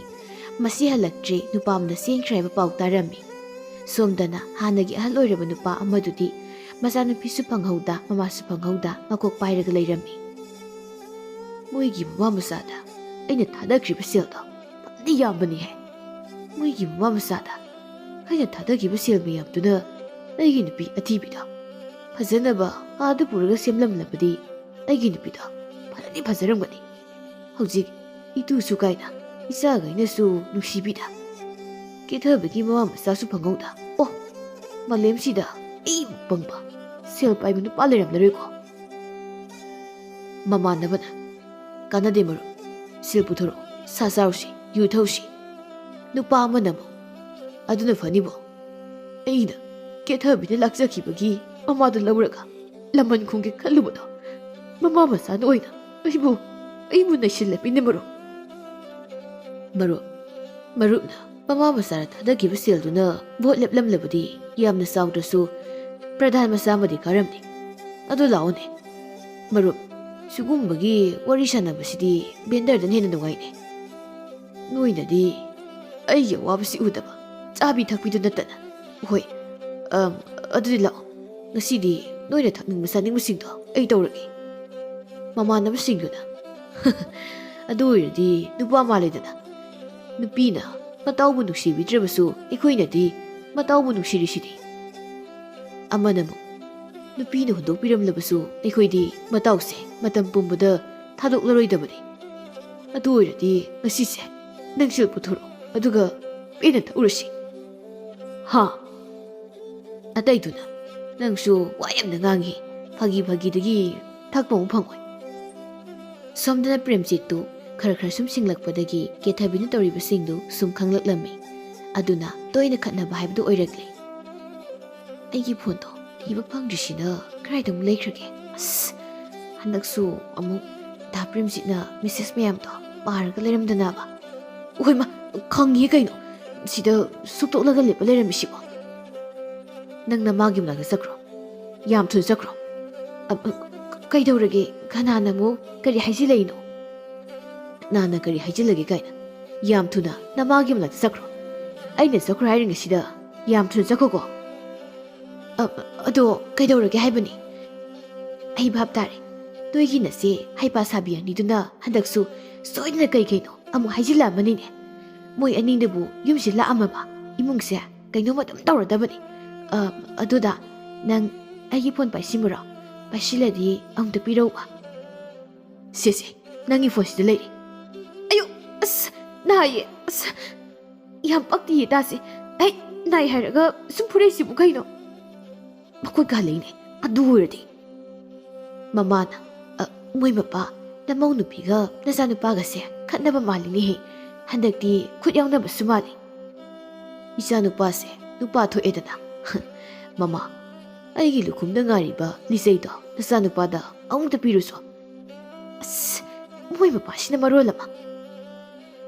ꯃꯁꯤ ꯍꯜꯂꯛꯇ꯭ꯔꯦ, ꯅꯨꯄꯥ ꯑꯃꯗ ꯆꯦꯟꯈ꯭ꯔꯦ ꯍꯥꯏꯕ ꯄꯥꯎ ꯇꯥꯔꯝꯃꯤ꯫ ꯁꯣꯝꯗꯅ ꯍꯥꯟꯅꯒꯤ ꯑꯍꯜ ꯑꯣꯏꯔꯕ ꯅꯨꯄꯥ ꯑꯃꯗꯨꯗꯤ ꯃꯆꯥꯅꯨꯄꯤꯁꯨ ꯐꯪꯍꯧꯗ, ꯃꯃꯥꯁꯨ ꯐꯪꯍꯧꯗ ꯃꯀꯣꯛ ꯄꯥꯏꯔꯒ ꯂꯩꯔꯝꯃꯤ꯫ "ꯃꯣꯏꯒꯤ ꯃꯃꯥ ꯃꯆꯥꯗ ꯑꯩꯅ ꯊꯥꯗꯈ꯭ꯔꯤꯕ ꯁꯦꯜꯗꯣ ꯐꯅ ꯌꯥꯝꯕꯅꯤꯍꯦ꯫ ꯃꯣꯏꯒꯤ ꯃꯃꯥ ꯃꯆꯥꯗ ꯑꯩꯅ ꯊꯥꯗꯈꯤꯕ ꯁꯦꯜ ꯃꯌꯥꯝꯗꯨꯅ ꯑꯩꯒꯤ ꯅꯨꯄꯤ ꯑꯊꯤꯕꯤꯗꯣ ꯐꯖꯅꯕ ꯑꯥꯗ ꯄꯨꯔꯒ ꯁꯦꯝꯂꯝꯂꯕꯗꯤ ꯑꯩꯒꯤ ꯅꯨꯄꯤꯗꯣ ꯐꯖꯅꯤ ꯐꯖꯔꯝꯒꯅꯤ꯫ ꯍꯧꯖꯤꯛ ꯏꯇꯨꯁꯨ ꯀꯥꯏꯅ ꯏꯆꯥꯈꯩꯅꯁꯨ ꯅꯨꯡꯁꯤꯕꯤꯗ ꯀꯦꯊꯕꯒꯤ ꯃꯃꯥ ꯃꯆꯥꯁꯨ ꯐꯪꯍꯧꯗ꯫ ꯑꯣ, ꯃꯥꯂꯦꯝꯁꯤꯗ ꯑꯩꯃꯨꯛ ꯄꯪꯕ ꯁꯦꯜ ꯄꯥꯏꯕ ꯅꯨꯄꯥ ꯂꯩꯔꯝꯂꯔꯣꯏꯀꯣ꯫" ꯃꯃꯥꯟꯅꯕꯅ, "ꯀꯥꯟꯅꯗꯦ ꯃꯔꯨꯞ, ꯁꯦꯜ ꯄꯨꯊꯣꯔꯛꯑꯣ, ꯁꯥ ꯆꯥꯔꯨꯁꯤ, ꯌꯨ ꯊꯛꯎꯁꯤ꯫" ꯅꯨꯄꯥ ꯑꯃꯅ ꯑꯃꯨꯛ, "ꯑꯗꯨꯅ ꯐꯅꯤꯕꯣ꯫ ꯑꯩꯅ ꯀꯦꯊꯕꯤꯅ ꯂꯥꯛꯆꯈꯤꯕꯒꯤ ꯃꯃꯥꯗꯨ ꯂꯧꯔꯒ ꯂꯃꯟ ꯈꯨꯝꯒꯦ ꯈꯜꯂꯨꯕꯗꯣ ꯃꯃꯥ ꯃꯆꯥꯅ ꯑꯣꯏꯅ ꯑꯩꯕꯨ ꯑꯩꯕꯨ ꯅꯩꯁꯤꯜꯂꯝꯃꯤꯅꯦ, ꯃꯔꯨꯞ꯫ ꯃꯔꯨꯞ, ꯃꯔꯨꯞꯅ ꯃꯃꯥ ꯃꯆꯥꯗ ꯊꯥꯗꯈꯤꯕ ꯁꯦꯜꯗꯨꯅ ꯚꯣꯠ ꯂꯦꯞꯂꯝꯂꯕꯗꯤ ꯌꯥꯝꯅ ꯆꯥꯎꯗ꯭ꯔꯁꯨ ꯄ꯭ꯔꯙꯥꯟ ꯃꯆꯥ ꯑꯃꯗꯤ ꯀꯥꯔꯝꯅꯤ꯫ ꯑꯗꯨ ꯂꯥꯛꯑꯣꯅꯦ꯫ ꯃꯔꯨꯞ, ꯁꯤꯒꯨꯝꯕꯒꯤ ꯋꯥꯔꯤ ꯁꯥꯟꯅꯕꯁꯤꯗꯤ ꯕꯦꯟꯗꯔꯗꯅ ꯍꯦꯟꯅ ꯅꯨꯡꯉꯥꯏꯅꯦ꯫ ꯅꯣꯏꯅꯗꯤ ꯑꯩꯒꯤ ꯑꯋꯥꯕꯁꯤ ꯎꯗꯕ, ꯆꯥꯕꯤ ꯊꯛꯄꯤꯗꯨ ꯅꯠꯇꯅ꯫ ꯍꯣꯏ, ꯑꯝ, ꯑꯗꯨꯗꯤ ꯂꯥꯛꯑꯣ꯫ ꯉꯁꯤꯗꯤ ꯅꯣꯏꯅ ꯊꯛꯅꯤꯡꯕ ꯆꯥꯅꯤꯡꯕꯁꯤꯡꯗꯣ ꯑꯩ ꯇꯧꯔꯒꯦ꯫ ꯃꯃꯥꯟꯅꯕꯁꯤꯡꯗꯨꯅ, "ꯑꯗꯨ ꯑꯣꯏꯔꯗꯤ ꯅꯨꯄꯥ ꯃꯥꯜꯂꯦꯗꯅ꯫ ꯅꯨꯄꯤꯅ ꯃꯇꯥꯎꯕꯨ ꯅꯨꯡꯁꯤꯕꯤꯗ꯭ꯔꯕꯁꯨ ꯑꯩꯈꯣꯏꯅꯗꯤ ꯃꯇꯥꯎꯕꯨ ꯅꯨꯡꯁꯤꯔꯤꯁꯤꯗꯤ꯫" ꯑꯃꯅ ꯑꯃꯨꯛ, "ꯅꯨꯄꯤꯅ ꯍꯨꯟꯗꯣꯛꯄꯤꯔꯝꯂꯕꯁꯨ ꯑꯩꯈꯣꯏꯗꯤ ꯃꯇꯥꯎꯁꯦ ꯃꯇꯝ ꯄꯨꯝꯕꯗ ꯊꯥꯗꯣꯛꯂꯔꯣꯏꯗꯕꯅꯤ꯫ ꯑꯗꯨ ꯑꯣꯏꯔꯗꯤ ꯉꯁꯤꯁꯦ ꯅꯪ ꯁꯦꯜ ꯄꯨꯊꯣꯔꯛꯑꯣ, ꯑꯗꯨꯒ ꯄꯦꯟꯅ ꯊꯛꯎꯔꯁꯤ꯫" ꯍꯥ? ꯑꯇꯩꯗꯨꯅ, "ꯅꯪꯁꯨ ꯋꯥ ꯌꯥꯝꯅ ꯉꯥꯡꯉꯤ, ꯐꯥꯒꯤ ꯐꯥꯒꯤꯗꯒꯤ ꯊꯛꯄ ꯑꯃꯨꯛ ꯐꯪꯉꯣꯏ꯫" ꯁꯣꯝꯗꯅ ꯄ꯭ꯔꯦꯝꯖꯤꯠꯇꯨ ꯈꯔ ꯈꯔ ꯁꯨꯝ ꯁꯤꯡꯂꯛꯄꯗꯒꯤ ꯀꯦꯊꯕꯤꯅ ꯇꯧꯔꯤꯕꯁꯤꯡꯗꯨ ꯁꯨꯝ ꯈꯪꯂꯛꯂꯝꯃꯤ꯫ ꯑꯗꯨꯅ ꯇꯣꯏꯅ ꯈꯠꯅꯕ ꯍꯥꯏꯕꯗꯨ ꯑꯣꯏꯔꯛꯂꯦ꯫ "ꯑꯩꯒꯤ ꯐꯣꯟꯗꯣ ꯊꯤꯕ ꯐꯪꯗ꯭ꯔꯤꯁꯤꯅ ꯀꯗꯥꯏꯗ ꯑꯃꯨꯛ ꯂꯩꯈ꯭ꯔꯒꯦ? ꯑꯁ, ꯍꯟꯗꯛꯁꯨ ꯑꯃꯨꯛ ꯗꯥ ꯄ꯭ꯔꯦꯝꯖꯤꯠꯅ ꯃꯦꯁꯦꯖ ꯃꯌꯥꯝꯗꯣ ꯄꯥꯔꯒ ꯂꯩꯔꯝꯗꯅꯕ꯫ ꯑꯣꯏꯃ, ꯈꯪꯉꯤꯍꯦ ꯀꯩꯅꯣ, ꯁꯤꯗ ꯁꯨꯛꯇꯣꯛꯂꯒ ꯂꯦꯞꯄ ꯂꯩꯔꯝꯃꯤꯁꯤꯕꯣ꯫ ꯅꯪ ꯅꯃꯥꯒꯤ ꯃꯅꯥꯛꯇ ꯆꯠꯈ꯭ꯔꯣ, ꯌꯥꯝ ꯊꯨꯅ ꯆꯠꯈ꯭ꯔꯣ꯫" "ꯑ, ꯑ, ꯀꯩꯗꯧꯔꯒꯦ? ꯀꯅꯥꯅ ꯑꯃꯨꯛ ꯀꯔꯤ ꯍꯥꯏꯖꯤꯜꯂꯛꯏꯅꯣ?" "ꯀꯅꯥꯅ ꯀꯔꯤ ꯍꯥꯏꯖꯤꯜꯂꯒꯦ ꯀꯥꯏꯅ? ꯌꯥꯝ ꯊꯨꯅ ꯅꯃꯥꯒꯤ ꯃꯅꯥꯛꯇ ꯆꯠꯈ꯭ꯔꯣ꯫ ꯑꯩꯅ ꯆꯠꯈ꯭ꯔꯣ ꯍꯥꯏꯔꯤꯉꯩꯁꯤꯗ ꯌꯥꯝ ꯊꯨꯅ ꯆꯠꯈꯣꯀꯣ꯫" "ꯑ, ꯑꯗꯣ ꯀꯩꯗꯧꯔꯒꯦ ꯍꯥꯏꯕꯅꯤ?" "ꯑꯩ ꯚꯥꯞ ꯇꯥꯔꯦ꯫ ꯅꯣꯏꯒꯤ ꯅꯆꯦ ꯍꯩꯄꯥ ꯁꯥꯕꯤ ꯑꯅꯤꯗꯨꯅ ꯍꯟꯗꯛꯁꯨ ꯁꯣꯏꯗꯅ ꯀꯩ ꯀꯩꯅꯣ ꯑꯃꯨꯛ ꯍꯥꯏꯖꯤꯜꯂꯛꯑꯃꯅꯤꯅꯦ꯫ ꯃꯣꯏ ꯑꯅꯤꯗꯨꯕꯨ ꯌꯨꯝꯁꯤꯗ ꯂꯥꯛꯑꯝꯃꯕ ꯏꯃꯨꯡꯁꯦ ꯀꯩꯅꯣꯝ ꯑꯗꯨꯝ ꯇꯧꯔꯗꯕꯅꯤ꯫ ꯑ, ꯑꯗꯨꯗ ꯅꯪ ꯑꯩꯒꯤ ꯐꯣꯟ ꯄꯥꯏꯁꯤꯟꯕ꯭ꯔꯣ? ꯄꯥꯏꯁꯤꯜꯂꯗꯤ ꯑꯃꯨꯛꯇ ꯄꯤꯔꯛꯎꯕ꯫" "ꯁꯦ, ꯁꯦ, ꯅꯪꯒꯤ ꯐꯣꯟꯁꯤꯗ ꯂꯩꯔꯦ꯫" "ꯑꯌꯨ, ꯑꯁ, ꯅꯥꯏꯌꯦ, ꯑꯁ, ꯌꯥꯝ ꯄꯛꯇꯤꯌꯦ ꯇꯥꯁꯦ꯫ ꯑꯩ ꯅꯥꯏ ꯍꯥꯏꯔꯒ ꯁꯨꯝ ꯐꯨꯔꯛꯏꯁꯤꯕꯨ ꯀꯩꯅꯣ?" ꯃꯈꯨꯠ ꯀꯥꯜꯂꯛꯏꯅꯦ꯫ ꯑꯗꯨ ꯑꯣꯏꯔꯗꯤ ꯃꯃꯥꯅ, "ꯑ, ꯃꯣꯏ ꯃꯄꯥ, ꯅꯃꯧ ꯅꯨꯄꯤꯒ ꯅꯆꯥꯅꯨꯄꯥꯒꯁꯦ ꯈꯠꯅꯕ ꯃꯥꯜꯂꯤꯅꯦꯍꯦ꯫ ꯍꯟꯗꯛꯇꯤ ꯈꯨꯠ ꯌꯥꯎꯅꯕꯁꯨ ꯃꯥꯜꯂꯤ꯫" "ꯏꯆꯥꯅꯨꯄꯥꯁꯦ ꯅꯨꯄꯥ ꯊꯣꯛꯑꯦꯗꯅ꯫" "ꯃꯃꯥ, ꯑꯩꯒꯤ ꯂꯨꯈꯨꯝꯗ ꯉꯥꯏꯔꯤꯕ ꯂꯤꯆꯩꯗꯣ ꯅꯆꯥꯅꯨꯄꯥꯗ ꯑꯃꯨꯛꯇ ꯄꯤꯔꯨꯆꯣ꯫" "ꯑꯁ, ꯃꯣꯏ ꯃꯄꯥꯁꯤꯅ ꯃꯔꯣꯜ ꯑꯃ꯫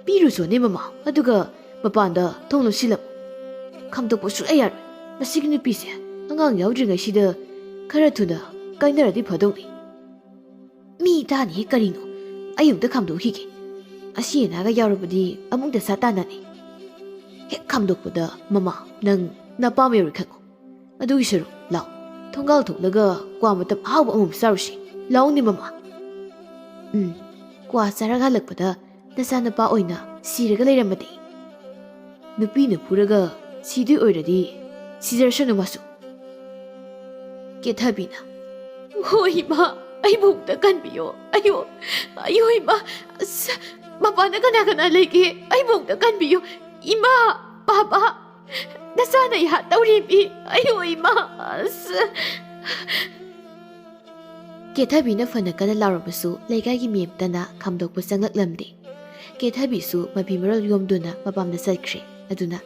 "ꯄꯤꯔꯨꯆꯣꯅꯦ ꯃꯃꯥ, ꯑꯗꯨꯒ ꯃꯄꯥꯟꯗ ꯊꯣꯡ ꯂꯣꯟꯁꯤꯜꯂꯝꯃꯨ꯫ ꯈꯥꯝꯗꯣꯛꯄ ꯁꯨꯛꯌꯥ ꯌꯥꯔꯣꯏ꯫ ꯃꯁꯤꯒꯤ ꯅꯨꯄꯤꯁꯦ ꯑꯉꯥꯡ ꯌꯥꯎꯗ꯭ꯔꯤꯉꯩꯁꯤꯗ ꯈꯔ ꯊꯨꯅ ꯀꯥꯏꯅꯔꯗꯤ ꯐꯗꯧꯅꯤ꯫ ꯃꯤ ꯇꯥꯅꯤꯍꯦ ꯀꯔꯤꯅꯣ? ꯑꯩ ꯑꯃꯨꯛꯇ ꯈꯥꯝꯗꯣꯛꯈꯤꯒꯦ꯫ ꯑꯁꯤ ꯑꯅꯥꯒ ꯌꯥꯎꯔꯕꯗꯤ ꯑꯃꯨꯛ ꯗꯁꯥ ꯇꯥꯅꯅꯤ꯫ ꯍꯦꯛ ꯈꯥꯝꯗꯣꯛꯄꯗ, ꯃꯃꯥ, ꯅꯪ ꯅꯄꯥꯝ ꯌꯧꯔꯦ ꯈꯪꯉꯨ꯫ ꯑꯗꯨꯒꯤ ꯁꯔꯨꯛ, ꯂꯥꯎ, ꯊꯣꯡꯒꯥꯜ ꯊꯣꯛꯂꯒ ꯀ꯭ꯋꯥ ꯃꯇꯝ ꯑꯍꯥꯎꯕ ꯑꯃꯃꯝ ꯆꯥꯔꯨꯁꯤ꯫ ꯂꯥꯎꯅꯦ ꯃꯃꯥ꯫ ꯎꯝ, ꯀ꯭ꯋꯥ ꯆꯥꯔꯒ ꯍꯜꯂꯛꯄꯗ ꯅꯆꯥꯅꯨꯄꯥ ꯑꯣꯏꯅ ꯁꯤꯔꯒ ꯂꯩꯔꯝꯃꯗꯤ? ꯅꯨꯄꯤꯅ ꯐꯨꯔꯒ ꯁꯤꯗꯣꯏ ꯑꯣꯏꯔꯗꯤ ꯁꯤꯖꯔꯁꯅꯨ ꯃꯥꯁꯨ꯫ ꯀꯦꯊꯕꯤꯅ, "ꯍꯣ ꯏꯃꯥ, ꯑꯩꯕꯨ ꯑꯃꯨꯛꯇ ꯀꯟꯕꯤꯌꯣ꯫ ꯑꯌꯣ, ꯑꯌꯣ ꯏꯃꯥ, ꯑꯁ, ꯃꯄꯥꯟꯗ ꯀꯅꯥ ꯀꯅꯥ ꯂꯩꯒꯦ? ꯑꯩꯕꯨ ꯑꯃꯨꯛꯇ ꯀꯟꯕꯤꯌꯨ꯫ ꯏꯃꯥ, ꯄꯥꯕ, ꯅꯆꯥꯅ ꯑꯩꯍꯥꯛ ꯇꯧꯔꯦꯃꯤ꯫ ꯑꯌꯣ ꯏꯃꯥ, ꯑꯁ!" ꯀꯦꯊꯕꯤꯅ ꯐꯅ ꯀꯟꯅ ꯂꯥꯎꯔꯕꯁꯨ ꯂꯩꯀꯥꯏꯒꯤ ꯃꯤ ꯑꯃꯠꯇꯅ ꯈꯥꯝꯗꯣꯛꯄ ꯆꯪꯂꯛꯂꯝꯗꯦ꯫ ꯀꯦꯊꯕꯤꯁꯨ ꯃꯐꯤ ꯃꯔꯣꯜ ꯌꯣꯝꯗꯨꯅ ꯃꯄꯥꯝꯗ ꯆꯠꯈ꯭ꯔꯦ꯫ ꯑꯗꯨꯅ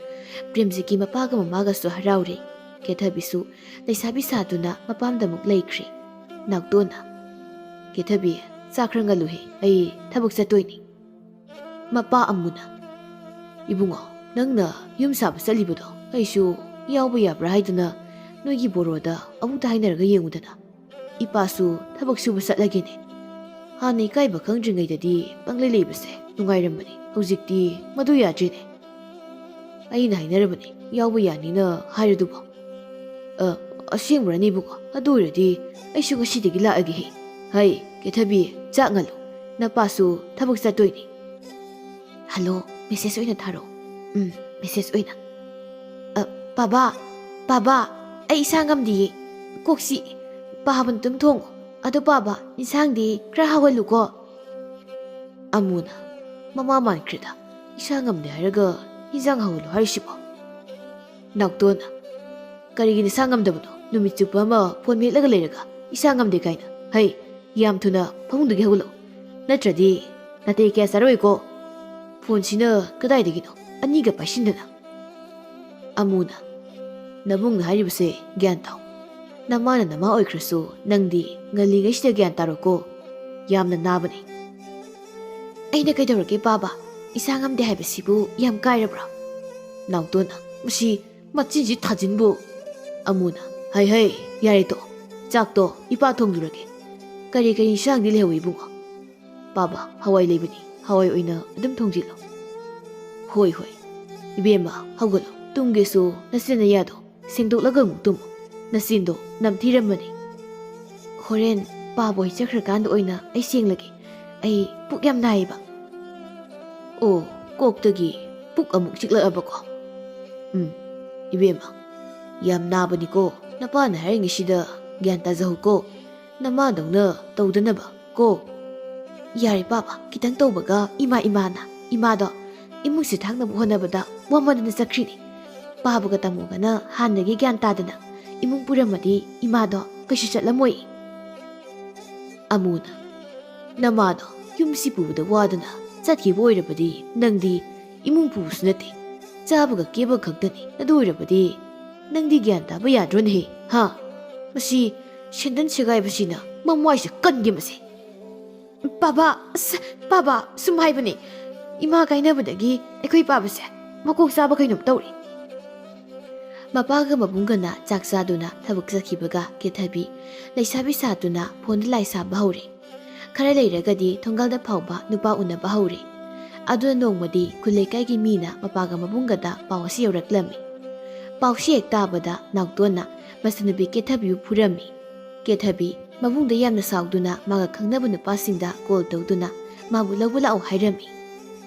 ꯄ꯭ꯔꯦꯝꯖꯤꯠꯀꯤ ꯃꯄꯥꯒ ꯃꯃꯥꯒꯁꯨ ꯍꯔꯥꯎꯔꯦ꯫ ꯀꯦꯊꯕꯤꯁꯨ ꯂꯩꯁꯥꯕꯤ ꯁꯥꯗꯨꯅ ꯃꯄꯥꯝꯗ ꯑꯃꯨꯛ ꯂꯩꯈ꯭ꯔꯦ꯫ ꯅꯥꯎꯇꯣꯟꯅ, "ꯀꯦꯊꯕꯤ, ꯆꯥꯛ ꯈꯔ ꯉꯜꯂꯨꯍꯦ, ꯑꯩ ꯊꯕꯛ ꯆꯠꯇꯣꯏꯅꯤ꯫" ꯃꯄꯥ ꯑꯃꯨꯅ, "ꯏꯕꯨꯡꯉꯣ, ꯅꯪꯅ ꯌꯨꯝ ꯁꯥꯕ ꯆꯠꯂꯤꯕꯗꯣ ꯑꯩꯁꯨ ꯌꯥꯎꯕ ꯌꯥꯕ꯭ꯔꯥ ꯍꯥꯏꯗꯨꯅ ꯅꯣꯏꯒꯤ ꯕꯣꯔꯣꯗ ꯑꯃꯨꯛꯇ ꯍꯥꯏꯅꯔꯒ ꯌꯦꯡꯉꯨꯗꯅ꯫ ꯏꯄꯥꯁꯨ ꯊꯕꯛ ꯁꯨꯕ ꯆꯠꯂꯒꯦꯅꯦ꯫ ꯍꯥꯟꯅ ꯏꯀꯥꯏꯕ ꯈꯪꯗ꯭ꯔꯤꯉꯩꯗꯗꯤ ꯄꯪꯂꯩ ꯂꯩꯕꯁꯦ ꯅꯨꯡꯉꯥꯏꯔꯝꯕꯅꯤ꯫ ꯍꯧꯖꯤꯛꯇꯤ ꯃꯗꯨ ꯌꯥꯗ꯭ꯔꯤꯅꯦ꯫ ꯑꯩꯅ ꯍꯥꯏꯅꯔꯕꯅꯤ, ꯌꯥꯎꯕ ꯌꯥꯅꯤꯅ ꯍꯥꯏꯔꯗꯨꯕꯨ꯫" "ꯑ, ꯑꯁꯦꯡꯕ꯭ꯔꯅꯦ ꯏꯕꯨꯡꯉꯣ? ꯑꯗꯨ ꯑꯣꯏꯔꯗꯤ ꯑꯩꯁꯨ ꯉꯁꯤꯗꯒꯤ ꯂꯥꯛꯑꯒꯦꯍꯦ꯫ ꯍꯩ, ꯀꯦꯊꯕꯤ, ꯆꯥꯛ ꯉꯜꯂꯨ꯫ ꯅꯄꯥꯁꯨ ꯊꯕꯛ ꯆꯠꯇꯣꯏꯅꯤ꯫" "ꯍꯜꯂꯣ, ꯃꯦꯁꯦꯖ ꯑꯣꯏꯅ ꯊꯥꯔꯛꯑꯣ꯫" "ꯎꯝ, ꯃꯦꯁꯦꯖ ꯑꯣꯏꯅ꯫" "ꯑ, ꯄꯥꯕ, ꯄꯥꯕ, ꯑꯩ ꯏꯁꯥ ꯉꯝꯗꯤꯌꯦ꯫ ꯀꯣꯛ ꯆꯤꯛꯑꯦ꯫ ꯄꯥꯕꯅ ꯑꯗꯨꯝ ꯊꯣꯡꯉꯣ꯫ ꯑꯗꯣ ꯄꯥꯕ, ꯏꯟꯁꯥꯡꯗꯤ ꯈꯔ ꯍꯥꯎꯍꯜꯂꯨꯀꯣ꯫" ꯑꯃꯨꯅ, "ꯃꯃꯥ ꯃꯥꯟꯈ꯭ꯔꯦꯗ, ꯏꯁꯥ ꯉꯝꯗꯦ ꯍꯥꯏꯔꯒ ꯏꯟꯁꯥꯡ ꯍꯥꯎꯍꯜꯂꯨ ꯍꯥꯏꯔꯤꯁꯤꯕꯣ?" ꯅꯥꯎꯇꯣꯟꯅ, "ꯀꯔꯤꯒꯤ ꯅꯁꯥ ꯉꯝꯗꯕꯅꯣ? ꯅꯨꯃꯤꯠ ꯆꯨꯞꯄ ꯑꯃ ꯐꯣꯟ ꯃꯦꯠꯂꯒ ꯂꯩꯔꯒ ꯏꯁꯥ ꯉꯝꯗꯦ ꯀꯥꯏꯅ꯫ ꯍꯩ, ꯌꯥꯝ ꯊꯨꯅ ꯐꯃꯨꯡꯗꯒꯤ ꯍꯧꯒꯠꯂꯛꯎ꯫ ꯅꯠꯇ꯭ꯔꯗꯤ ꯅꯥꯇꯩ ꯀꯌꯥ ꯆꯥꯔꯣꯏꯀꯣ꯫ ꯐꯣꯟꯁꯤꯅ ꯀꯗꯥꯏꯗꯒꯤꯅꯣ ꯑꯅꯤꯒ ꯄꯥꯏꯁꯤꯟꯗꯅ꯫" ꯑꯃꯨꯅ, "ꯅꯕꯨꯡꯅ ꯍꯥꯏꯔꯤꯕꯁꯦ ꯒ꯭ꯌꯥꯟ ꯇꯥꯎ꯫ ꯅꯃꯥꯅ ꯅꯃꯥ ꯑꯣꯏꯈ꯭ꯔꯁꯨ ꯅꯪꯗꯤ ꯉꯜꯂꯤꯉꯩꯁꯤꯗ ꯒ꯭ꯌꯥꯟ ꯇꯥꯔꯣꯀꯣ꯫ ꯌꯥꯝꯅ ꯅꯥꯕꯅꯤ꯫" "ꯑꯩꯅ ꯀꯩꯗꯧꯔꯒꯦ ꯄꯥꯕ? ꯏꯁꯥ ꯉꯝꯗꯦ ꯍꯥꯏꯕꯁꯤꯕꯨ ꯌꯥꯝ ꯀꯥꯏꯔꯕ꯭ꯔꯥ?" ꯅꯥꯎꯇꯣꯟꯅ, "ꯃꯁꯤ ꯃꯆꯤꯟꯁꯤ ꯊꯥꯖꯤꯟꯕꯨ!" ꯑꯃꯨꯅ, "ꯍꯩ ꯍꯩ, ꯌꯥꯔꯦ ꯇꯣ, ꯆꯥꯛꯇꯣ ꯏꯄꯥ ꯊꯣꯡꯂꯨꯔꯒꯦ꯫ ꯀꯔꯤ ꯀꯔꯤ ꯏꯟꯁꯥꯡꯗꯤ ꯂꯩꯍꯧꯏ ꯏꯕꯨꯡꯉꯣ?" "ꯄꯥꯕ, ꯍꯋꯥꯏ ꯂꯩꯕꯅꯤ, ꯍꯋꯥꯏ ꯑꯣꯏꯅ ꯑꯗꯨꯝ ꯊꯣꯡꯖꯤꯜꯂꯣ꯫" "ꯍꯣꯏ ꯍꯣꯏ꯫ ꯏꯕꯦꯝꯃ, ꯍꯧꯒꯠꯂꯣ, ꯇꯨꯝꯒꯦꯁꯨ ꯅꯆꯤꯟ ꯅꯌꯥꯗꯣ ꯁꯦꯡꯗꯣꯛꯂꯒ ꯑꯃꯨꯛ ꯇꯨꯝꯃꯨ꯫ ꯅꯆꯤꯟꯗꯣ ꯅꯝꯊꯤꯔꯝꯃꯅꯤ꯫" "ꯍꯣꯔꯦꯟ ꯄꯥꯕ ꯍꯣꯏ ꯆꯠꯈ꯭ꯔꯀꯥꯟꯗ ꯑꯣꯏꯅ ꯑꯩ ꯁꯦꯡꯂꯒꯦ꯫ ꯑꯩ ꯄꯨꯛ ꯌꯥꯝ ꯅꯥꯏꯌꯦꯕ꯫" "ꯑꯣ, ꯀꯣꯛꯇꯒꯤ ꯄꯨꯛ ꯑꯃꯨꯛ ꯆꯤꯛꯂꯛꯑꯕꯀꯣ?" "ꯎꯝ, ꯏꯕꯦꯝꯃ, ꯌꯥꯝ ꯅꯥꯕꯅꯤꯀꯣ꯫ ꯅꯄꯥꯅ ꯍꯥꯏꯔꯤꯉꯩꯁꯤꯗ ꯒ꯭ꯌꯥꯟ ꯇꯥꯖꯍꯧꯀꯣ꯫ ꯅꯃꯥꯗꯧꯅ ꯇꯧꯗꯅꯕ ꯀꯣ꯫" "ꯌꯥꯔꯦ ꯄꯥꯕ, ꯈꯤꯇꯪ ꯇꯧꯕꯒ ꯏꯃꯥ ꯏꯃꯥꯅ꯫ ꯏꯃꯥꯗꯣ ꯏꯃꯨꯡꯁꯦ ꯊꯥꯛꯅꯕ ꯍꯣꯠꯅꯕꯗ ꯋꯥꯃꯟꯗꯅ ꯆꯠꯈ꯭ꯔꯤꯅꯤ꯫ ꯄꯥꯕꯒ ꯇꯝꯃꯣꯒꯅ ꯍꯥꯟꯅꯗꯒꯤ ꯒ꯭ꯌꯥꯟ ꯇꯥꯗꯅ ꯏꯃꯨꯡ ꯄꯨꯔꯝꯃꯗꯤ ꯏꯃꯥꯗꯣ ꯀꯩꯁꯨ ꯆꯠꯂꯝꯃꯣꯏ꯫" ꯑꯃꯨꯅ, "ꯅꯃꯥꯗꯣ ꯌꯨꯝꯁꯤ ꯄꯨꯕꯗ ꯋꯥꯗꯅ ꯆꯠꯈꯤꯕ ꯑꯣꯏꯔꯕꯗꯤ ꯅꯪꯗꯤ ꯏꯃꯨꯡ ꯄꯨꯕꯁꯨ ꯅꯠꯇꯦ, ꯆꯥꯕꯒ ꯀꯦꯕꯒ ꯈꯛꯇꯅꯤ꯫ ꯑꯗꯨ ꯑꯣꯏꯔꯕꯗꯤ ꯅꯪꯗꯤ ꯒ꯭ꯌꯥꯟ ꯇꯥꯕ ꯌꯥꯗ꯭ꯔꯣꯅꯦꯍꯦ, ꯍꯥ? ꯃꯁꯤ ꯁꯦꯟꯗꯟ ꯁꯦꯒꯥꯏꯕꯁꯤꯅ ꯃꯃꯥꯏꯁꯦ ꯀꯟꯒꯦ ꯃꯁꯦ꯫" "ꯄꯥꯕ, ꯑꯁ, ꯄꯥꯕ, ꯁꯨꯝ ꯍꯥꯏꯕꯅꯦ꯫ ꯏꯃꯥ ꯀꯥꯏꯅꯕꯗꯒꯤ ꯑꯩꯈꯣꯏ ꯄꯥꯕꯁꯦ ꯃꯀꯣꯛ ꯆꯥꯕ ꯀꯩꯅꯣꯝ ꯇꯧꯔꯦ꯫" ꯃꯄꯥꯒ ꯃꯕꯨꯡꯒꯅ ꯆꯥꯛ ꯆꯥꯗꯨꯅ ꯊꯕꯛ ꯆꯠꯈꯤꯕꯒ ꯀꯦꯊꯕꯤ ꯂꯩꯁꯥꯕꯤ ꯁꯥꯗꯨꯅ ꯐꯣꯟꯗ ꯂꯥꯏ ꯁꯥꯕ ꯍꯧꯔꯦ꯫ ꯈꯔ ꯂꯩꯔꯒꯗꯤ ꯊꯣꯡꯒꯥꯜꯗ ꯐꯥꯎꯕ ꯅꯨꯄꯥ ꯎꯅꯕ ꯍꯧꯔꯦ꯫ ꯑꯗꯨꯅ ꯅꯣꯡꯃꯗꯤ ꯈꯨꯜ ꯂꯩꯀꯥꯏꯒꯤ ꯃꯤꯅ ꯃꯄꯥꯒ ꯃꯕꯨꯡꯒꯗ ꯄꯥꯎ ꯑꯁꯤ ꯌꯧꯔꯛꯂꯝꯃꯤ꯫ ꯄꯥꯎꯁꯤ ꯍꯦꯛ ꯇꯥꯕꯗ ꯅꯥꯎꯇꯣꯟꯅ ꯃꯆꯟꯅꯨꯄꯤ ꯀꯦꯊꯕꯤꯕꯨ ꯐꯨꯔꯝꯃꯤ꯫ ꯀꯦꯊꯕꯤ ꯃꯕꯨꯡꯗ ꯌꯥꯝꯅ ꯁꯥꯎꯗꯨꯅ ꯃꯥꯒ ꯈꯪꯅꯕ ꯅꯨꯄꯥꯁꯤꯡꯗ ꯀꯣꯜ ꯇꯧꯗꯨꯅ ꯃꯥꯕꯨ ꯂꯧꯕ ꯂꯥꯛꯑꯣ ꯍꯥꯏꯔꯝꯃꯤ꯫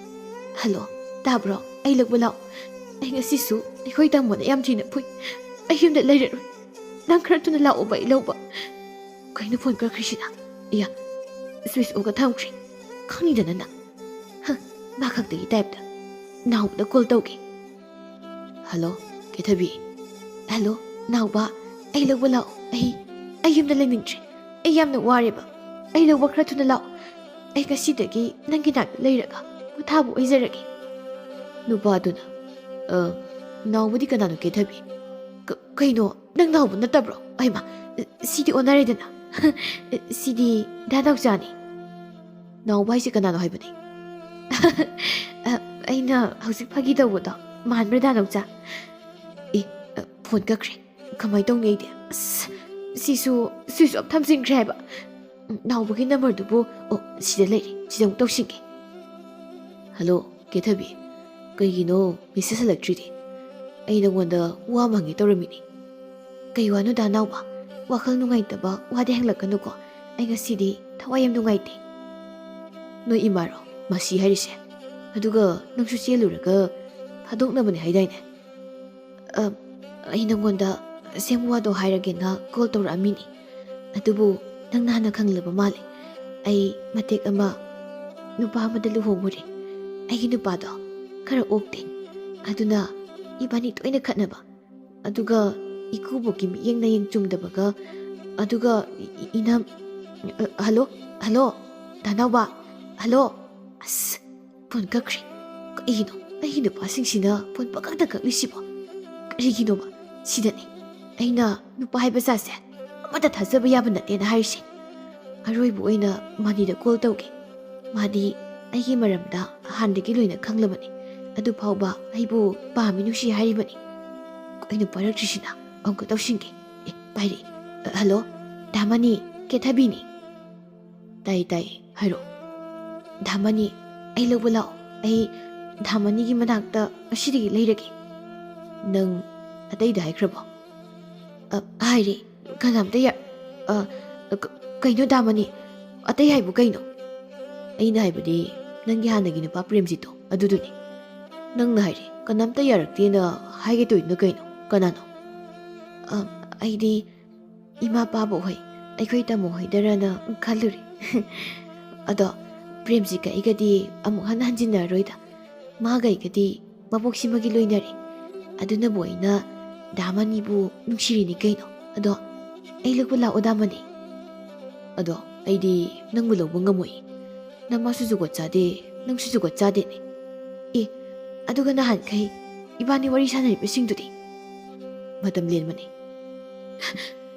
"ꯍꯜꯂꯣ, ꯇꯥꯕ꯭ꯔꯣ? ꯑꯩ ꯂꯧꯕ ꯂꯥꯛꯑꯣ꯫ ꯑꯩ ꯉꯁꯤꯁꯨ ꯑꯩꯈꯣꯏ ꯇꯥꯃꯣꯅ ꯌꯥꯝ ꯊꯤꯅ ꯐꯨꯏ꯫ ꯑꯩ ꯌꯨꯝꯗ ꯂꯩꯔꯔꯣꯏ꯫ ꯅꯪ ꯈꯔ ꯊꯨꯅ ꯂꯥꯛꯑꯣꯕ ꯑꯩ ꯂꯧꯕ꯫" "ꯀꯩꯅꯣ ꯐꯣꯟ ꯀꯛꯈ꯭ꯔꯤꯁꯤꯅ? ꯏꯌꯥ, ꯁ꯭ꯋꯤꯆ ꯑꯣꯐꯀ ꯊꯝꯈ꯭ꯔꯦ꯫ ꯈꯪꯅꯤꯗꯅ ꯅꯪ꯫ ꯍ, ꯃꯥ ꯈꯛꯇꯒꯤ ꯇꯥꯏꯞꯇ꯫ ꯅꯥꯎꯕꯗ ꯀꯣꯜ ꯇꯧꯒꯦ꯫ ꯍꯜꯂꯣ, ꯀꯦꯊꯕꯤ꯫ ꯍꯜꯂꯣ, ꯅꯥꯎꯕ꯫ ꯑꯩ ꯂꯧꯕ ꯂꯥꯛꯑꯣ꯫ ꯑꯩ, ꯑꯩ ꯌꯨꯝꯗ ꯂꯩꯅꯤꯡꯗ꯭ꯔꯦ꯫ ꯑꯩ ꯌꯥꯝꯅ ꯋꯥꯔꯦꯕ꯫ ꯑꯩ ꯂꯧꯕ ꯈꯔ ꯊꯨꯅ ꯂꯥꯛꯑꯣ꯫ ꯑꯩ ꯉꯁꯤꯗꯒꯤ ꯅꯪꯒꯤ ꯅꯥꯛꯇ ꯂꯩꯔꯒ ꯄꯣꯊꯥꯕ ꯑꯣꯏꯖꯔꯒꯦ꯫" ꯅꯨꯄꯥꯗꯨꯅ, "ꯑ, ꯅꯥꯎꯕꯗꯤ ꯀꯅꯥꯅꯣ ꯀꯦꯊꯕꯤ? ꯀ-, ꯀꯩꯅꯣ, ꯅꯪ ꯅꯥꯎꯕ ꯅꯠꯇꯕ꯭ꯔꯣ? ꯑꯩꯃ, ꯁꯤꯗꯤ ꯑꯣꯟꯅꯔꯦꯗꯅ꯫ ꯁꯤꯗꯤ ꯗꯥ ꯅꯥꯎꯆꯥꯅꯤ꯫" "ꯅꯥꯎꯕ ꯍꯥꯏꯁꯦ ꯀꯅꯥꯅꯣ ꯍꯥꯏꯕꯅꯦ?" ꯑ, ꯑꯩꯅ ꯍꯧꯖꯤꯛ ꯐꯥꯒꯤ ꯇꯧꯕꯗꯣ ꯃꯥꯟꯕ꯭ꯔꯥ, ꯗꯥ ꯅꯥꯎꯆꯥ? ꯑꯦ, ꯑ, ꯐꯣꯟ ꯀꯛꯈ꯭ꯔꯦ꯫ ꯀꯃꯥꯏ ꯇꯧꯅꯤ ꯑꯩꯗꯤ? ꯑꯁ, ꯁꯤꯁꯨ, ꯁꯤꯁꯨ ꯑꯞ ꯊꯝꯖꯤꯟꯈ꯭ꯔꯦ ꯍꯥꯏꯕ꯫ ꯎꯝ, ꯅꯥꯎꯕꯒꯤ ꯅꯝꯕꯔꯗꯨꯕꯨ, ꯑꯣ, ꯁꯤꯗ ꯂꯩꯔꯦ꯫ ꯁꯤꯗ ꯑꯃꯨꯛ ꯇꯧꯁꯤꯟꯒꯦ꯫ ꯍꯜꯂꯣ, ꯀꯦꯊꯕꯤ꯫ ꯀꯩꯒꯤꯅꯣ ꯃꯦꯁꯦꯖ ꯍꯜꯂꯛꯇ꯭ꯔꯤꯗꯤ? ꯑꯩ ꯅꯉꯣꯟꯗ ꯋꯥ ꯑꯃ ꯍꯪꯒꯦ ꯇꯧꯔꯝꯃꯤꯅꯤ꯫ ꯀꯩ ꯋꯥꯅꯣ, ꯗꯥ ꯅꯥꯎꯕ? ꯋꯥꯈꯜ ꯅꯨꯡꯉꯥꯏꯇꯕ ꯋꯥꯗꯤ ꯍꯪꯂꯛꯀꯅꯨꯀꯣ꯫ ꯑꯩ ꯉꯁꯤꯗꯤ ꯊꯋꯥꯏ ꯌꯥꯝ ꯅꯨꯡꯉꯥꯏꯇꯦ꯫ ꯅꯣꯏ ꯏꯃꯥꯔꯣ ꯃꯁꯤ ꯍꯥꯏꯔꯤꯁꯦ? ꯑꯗꯨꯒ ꯅꯪꯁꯨ ꯆꯦꯜꯂꯨꯔꯒ ꯊꯥꯗꯣꯛꯅꯕꯅꯦ ꯍꯥꯏꯗꯥꯏꯅꯦ? ꯑ, ꯑꯩ ꯅꯪꯉꯣꯟꯗ ꯑꯁꯦꯡꯕ ꯋꯥꯗꯣ ꯍꯥꯏꯔꯒꯦꯅ ꯀꯣꯜ ꯇꯧꯔꯛꯑꯝꯃꯤꯅꯤ꯫ ꯑꯗꯨꯕꯨ ꯅꯪꯅ ꯍꯥꯟꯅ ꯈꯪꯂꯕ ꯃꯥꯜꯂꯦ꯫ ꯑꯩ ꯃꯇꯦꯛ ꯑꯃ ꯅꯨꯄꯥ ꯑꯃꯗ ꯂꯨꯍꯣꯡꯉꯨꯔꯦ꯫ ꯑꯩꯒꯤ ꯅꯨꯄꯥꯗꯣ ꯈꯔ ꯑꯣꯛꯇꯦ꯫ ꯑꯗꯨꯅ ꯏꯕꯥꯅꯤ ꯇꯣꯏꯅ ꯈꯠꯅꯕ꯫ ꯑꯗꯨꯒ ꯏꯀꯨꯕꯣꯛꯀꯤ ꯃꯤꯠꯌꯦꯡ ꯅꯌꯦꯡ ꯆꯨꯝꯗꯕꯒ, ꯑꯗꯨꯒ ꯏ-, ꯏ-, ꯏꯅꯝ-, ꯑ, ꯍꯜꯂꯣ, ꯍꯜꯂꯣ, ꯗꯥ ꯅꯥꯎꯕ, ꯍꯜꯂꯣ꯫ ꯑꯁ, ꯐꯣꯟ ꯀꯛꯈ꯭ꯔꯦ꯫ ꯀꯩꯒꯤꯅꯣ ꯑꯩꯒꯤ ꯅꯨꯄꯥꯁꯤꯡꯁꯤꯅ ꯐꯣꯟ ꯄꯪꯀꯛꯇ ꯀꯛꯂꯤꯁꯤꯕꯣ? ꯀꯔꯤꯒꯤꯅꯣꯕ? ꯁꯤꯗꯅꯦ ꯑꯩꯅ ꯅꯨꯄꯥ ꯍꯥꯏꯕ ꯖꯥꯠꯁꯦ ꯑꯃꯠꯇ ꯊꯥꯖꯕ ꯌꯥꯕ ꯅꯠꯇꯦꯅ ꯍꯥꯏꯔꯤꯁꯦ꯫ ꯑꯔꯣꯏꯕ ꯑꯣꯏꯅ ꯃꯥꯅꯤꯗ ꯀꯣꯜ ꯇꯧꯒꯦ꯫ ꯃꯥꯗꯤ ꯑꯩꯒꯤ ꯃꯔꯝꯗ ꯍꯥꯟꯅꯗꯒꯤ ꯂꯣꯏꯅ ꯈꯪꯂꯕꯅꯤ꯫ ꯑꯗꯨ ꯐꯥꯎꯕ ꯑꯩꯕꯨ ꯄꯥꯝꯃꯤ, ꯅꯨꯡꯁꯤ ꯍꯥꯏꯔꯤꯕꯅꯤ꯫ ꯀꯩꯅꯣ ꯄꯥꯏꯔꯛꯇ꯭ꯔꯤꯁꯤꯅ? ꯑꯃꯨꯛꯀ ꯇꯧꯁꯤꯟꯒꯦ꯫ ꯑꯦ, ꯄꯥꯏꯔꯛꯑꯦ꯫ ꯑ, ꯍꯜꯂꯣ? ꯗꯥ ꯃꯅꯤ, ꯀꯦꯊꯕꯤꯅꯤ꯫ ꯇꯥꯏ, ꯇꯥꯏ, ꯍꯥꯏꯔꯛꯑꯣ꯫ ꯗꯥ ꯃꯅꯤ, ꯑꯩ ꯂꯧꯕ ꯂꯥꯛꯑꯣ꯫ ꯑꯩ ꯗꯥ ꯃꯅꯤꯒꯤ ꯃꯅꯥꯛꯇ ꯉꯁꯤꯗꯒꯤ ꯂꯩꯔꯒꯦ꯫ ꯅꯪ ꯑꯇꯩꯗ ꯍꯥꯏꯈ꯭ꯔꯕꯣ? ꯑ, ꯍꯥꯏꯔꯦ꯫ ꯀꯅꯥꯝꯇ ꯌꯥ-, ꯑ, ꯀ-, ꯀꯩꯅꯣ ꯗꯥ ꯃꯅꯤ? ꯑꯇꯩ ꯍꯥꯏꯕꯨ ꯀꯩꯅꯣ? ꯑꯩꯅ ꯍꯥꯏꯕꯗꯤ ꯅꯪꯒꯤ ꯍꯥꯟꯅꯒꯤ ꯅꯨꯄꯥ ꯄ꯭ꯔꯦꯝꯖꯤꯠꯇꯣ, ꯑꯗꯨꯗꯨꯅꯤ꯫ ꯅꯪꯅ ꯍꯥꯏꯔꯦ, ꯀꯅꯥꯝꯇ ꯌꯥꯔꯛꯇꯦꯅ ꯍꯥꯏꯒꯦ ꯇꯧꯔꯤꯗꯨꯅ ꯀꯩꯅꯣ? ꯀꯅꯥꯅꯣ? ꯑ, ꯑꯩꯗꯤ ꯏꯃꯥ ꯄꯥꯕ ꯍꯣꯏ, ꯑꯩꯈꯣꯏ ꯇꯥꯃꯣ ꯍꯣꯏꯗꯔꯅ ꯈꯜꯂꯨꯔꯦ꯫ ꯑꯗꯣ ꯄ꯭ꯔꯦꯝꯖꯤꯠꯀ ꯑꯩꯒꯗꯤ ꯑꯃꯨꯛ ꯍꯟꯅ ꯍꯟꯖꯤꯟꯅꯔꯔꯣꯏꯗ꯫ ꯃꯥꯒ ꯑꯩꯒꯗꯤ ꯃꯄꯣꯛꯁꯤꯃꯒꯤ ꯂꯣꯏꯅꯔꯦ꯫ ꯑꯗꯨꯅꯕꯨ ꯑꯩꯅ ꯗꯥ ꯃꯅꯤꯕꯨ ꯅꯨꯡꯁꯤꯔꯤꯅꯤ ꯀꯩꯅꯣ꯫ ꯑꯗꯣ ꯑꯩ ꯂꯧꯕ ꯂꯥꯛꯑꯣ, ꯗꯥ ꯃꯅꯤ꯫ ꯑꯗꯣ ꯑꯩꯗꯤ ꯅꯪꯕꯨ ꯂꯧꯕ ꯉꯝꯃꯣꯏ꯫ ꯅꯃꯥꯁꯨ ꯖꯨꯒꯣꯠ ꯆꯥꯗꯦ, ꯅꯪꯁꯨ ꯖꯨꯒꯣꯠ ꯆꯥꯗꯦꯅꯦ꯫ ꯑꯦ, ꯑꯗꯨꯒ ꯅꯍꯥꯟꯈꯩ ꯏꯕꯥꯅꯤ ꯋꯥꯔꯤ ꯁꯥꯟꯅꯔꯤꯕꯁꯤꯡꯗꯨꯗꯤ? ꯃꯇꯝ ꯂꯦꯟꯕꯅꯦ꯫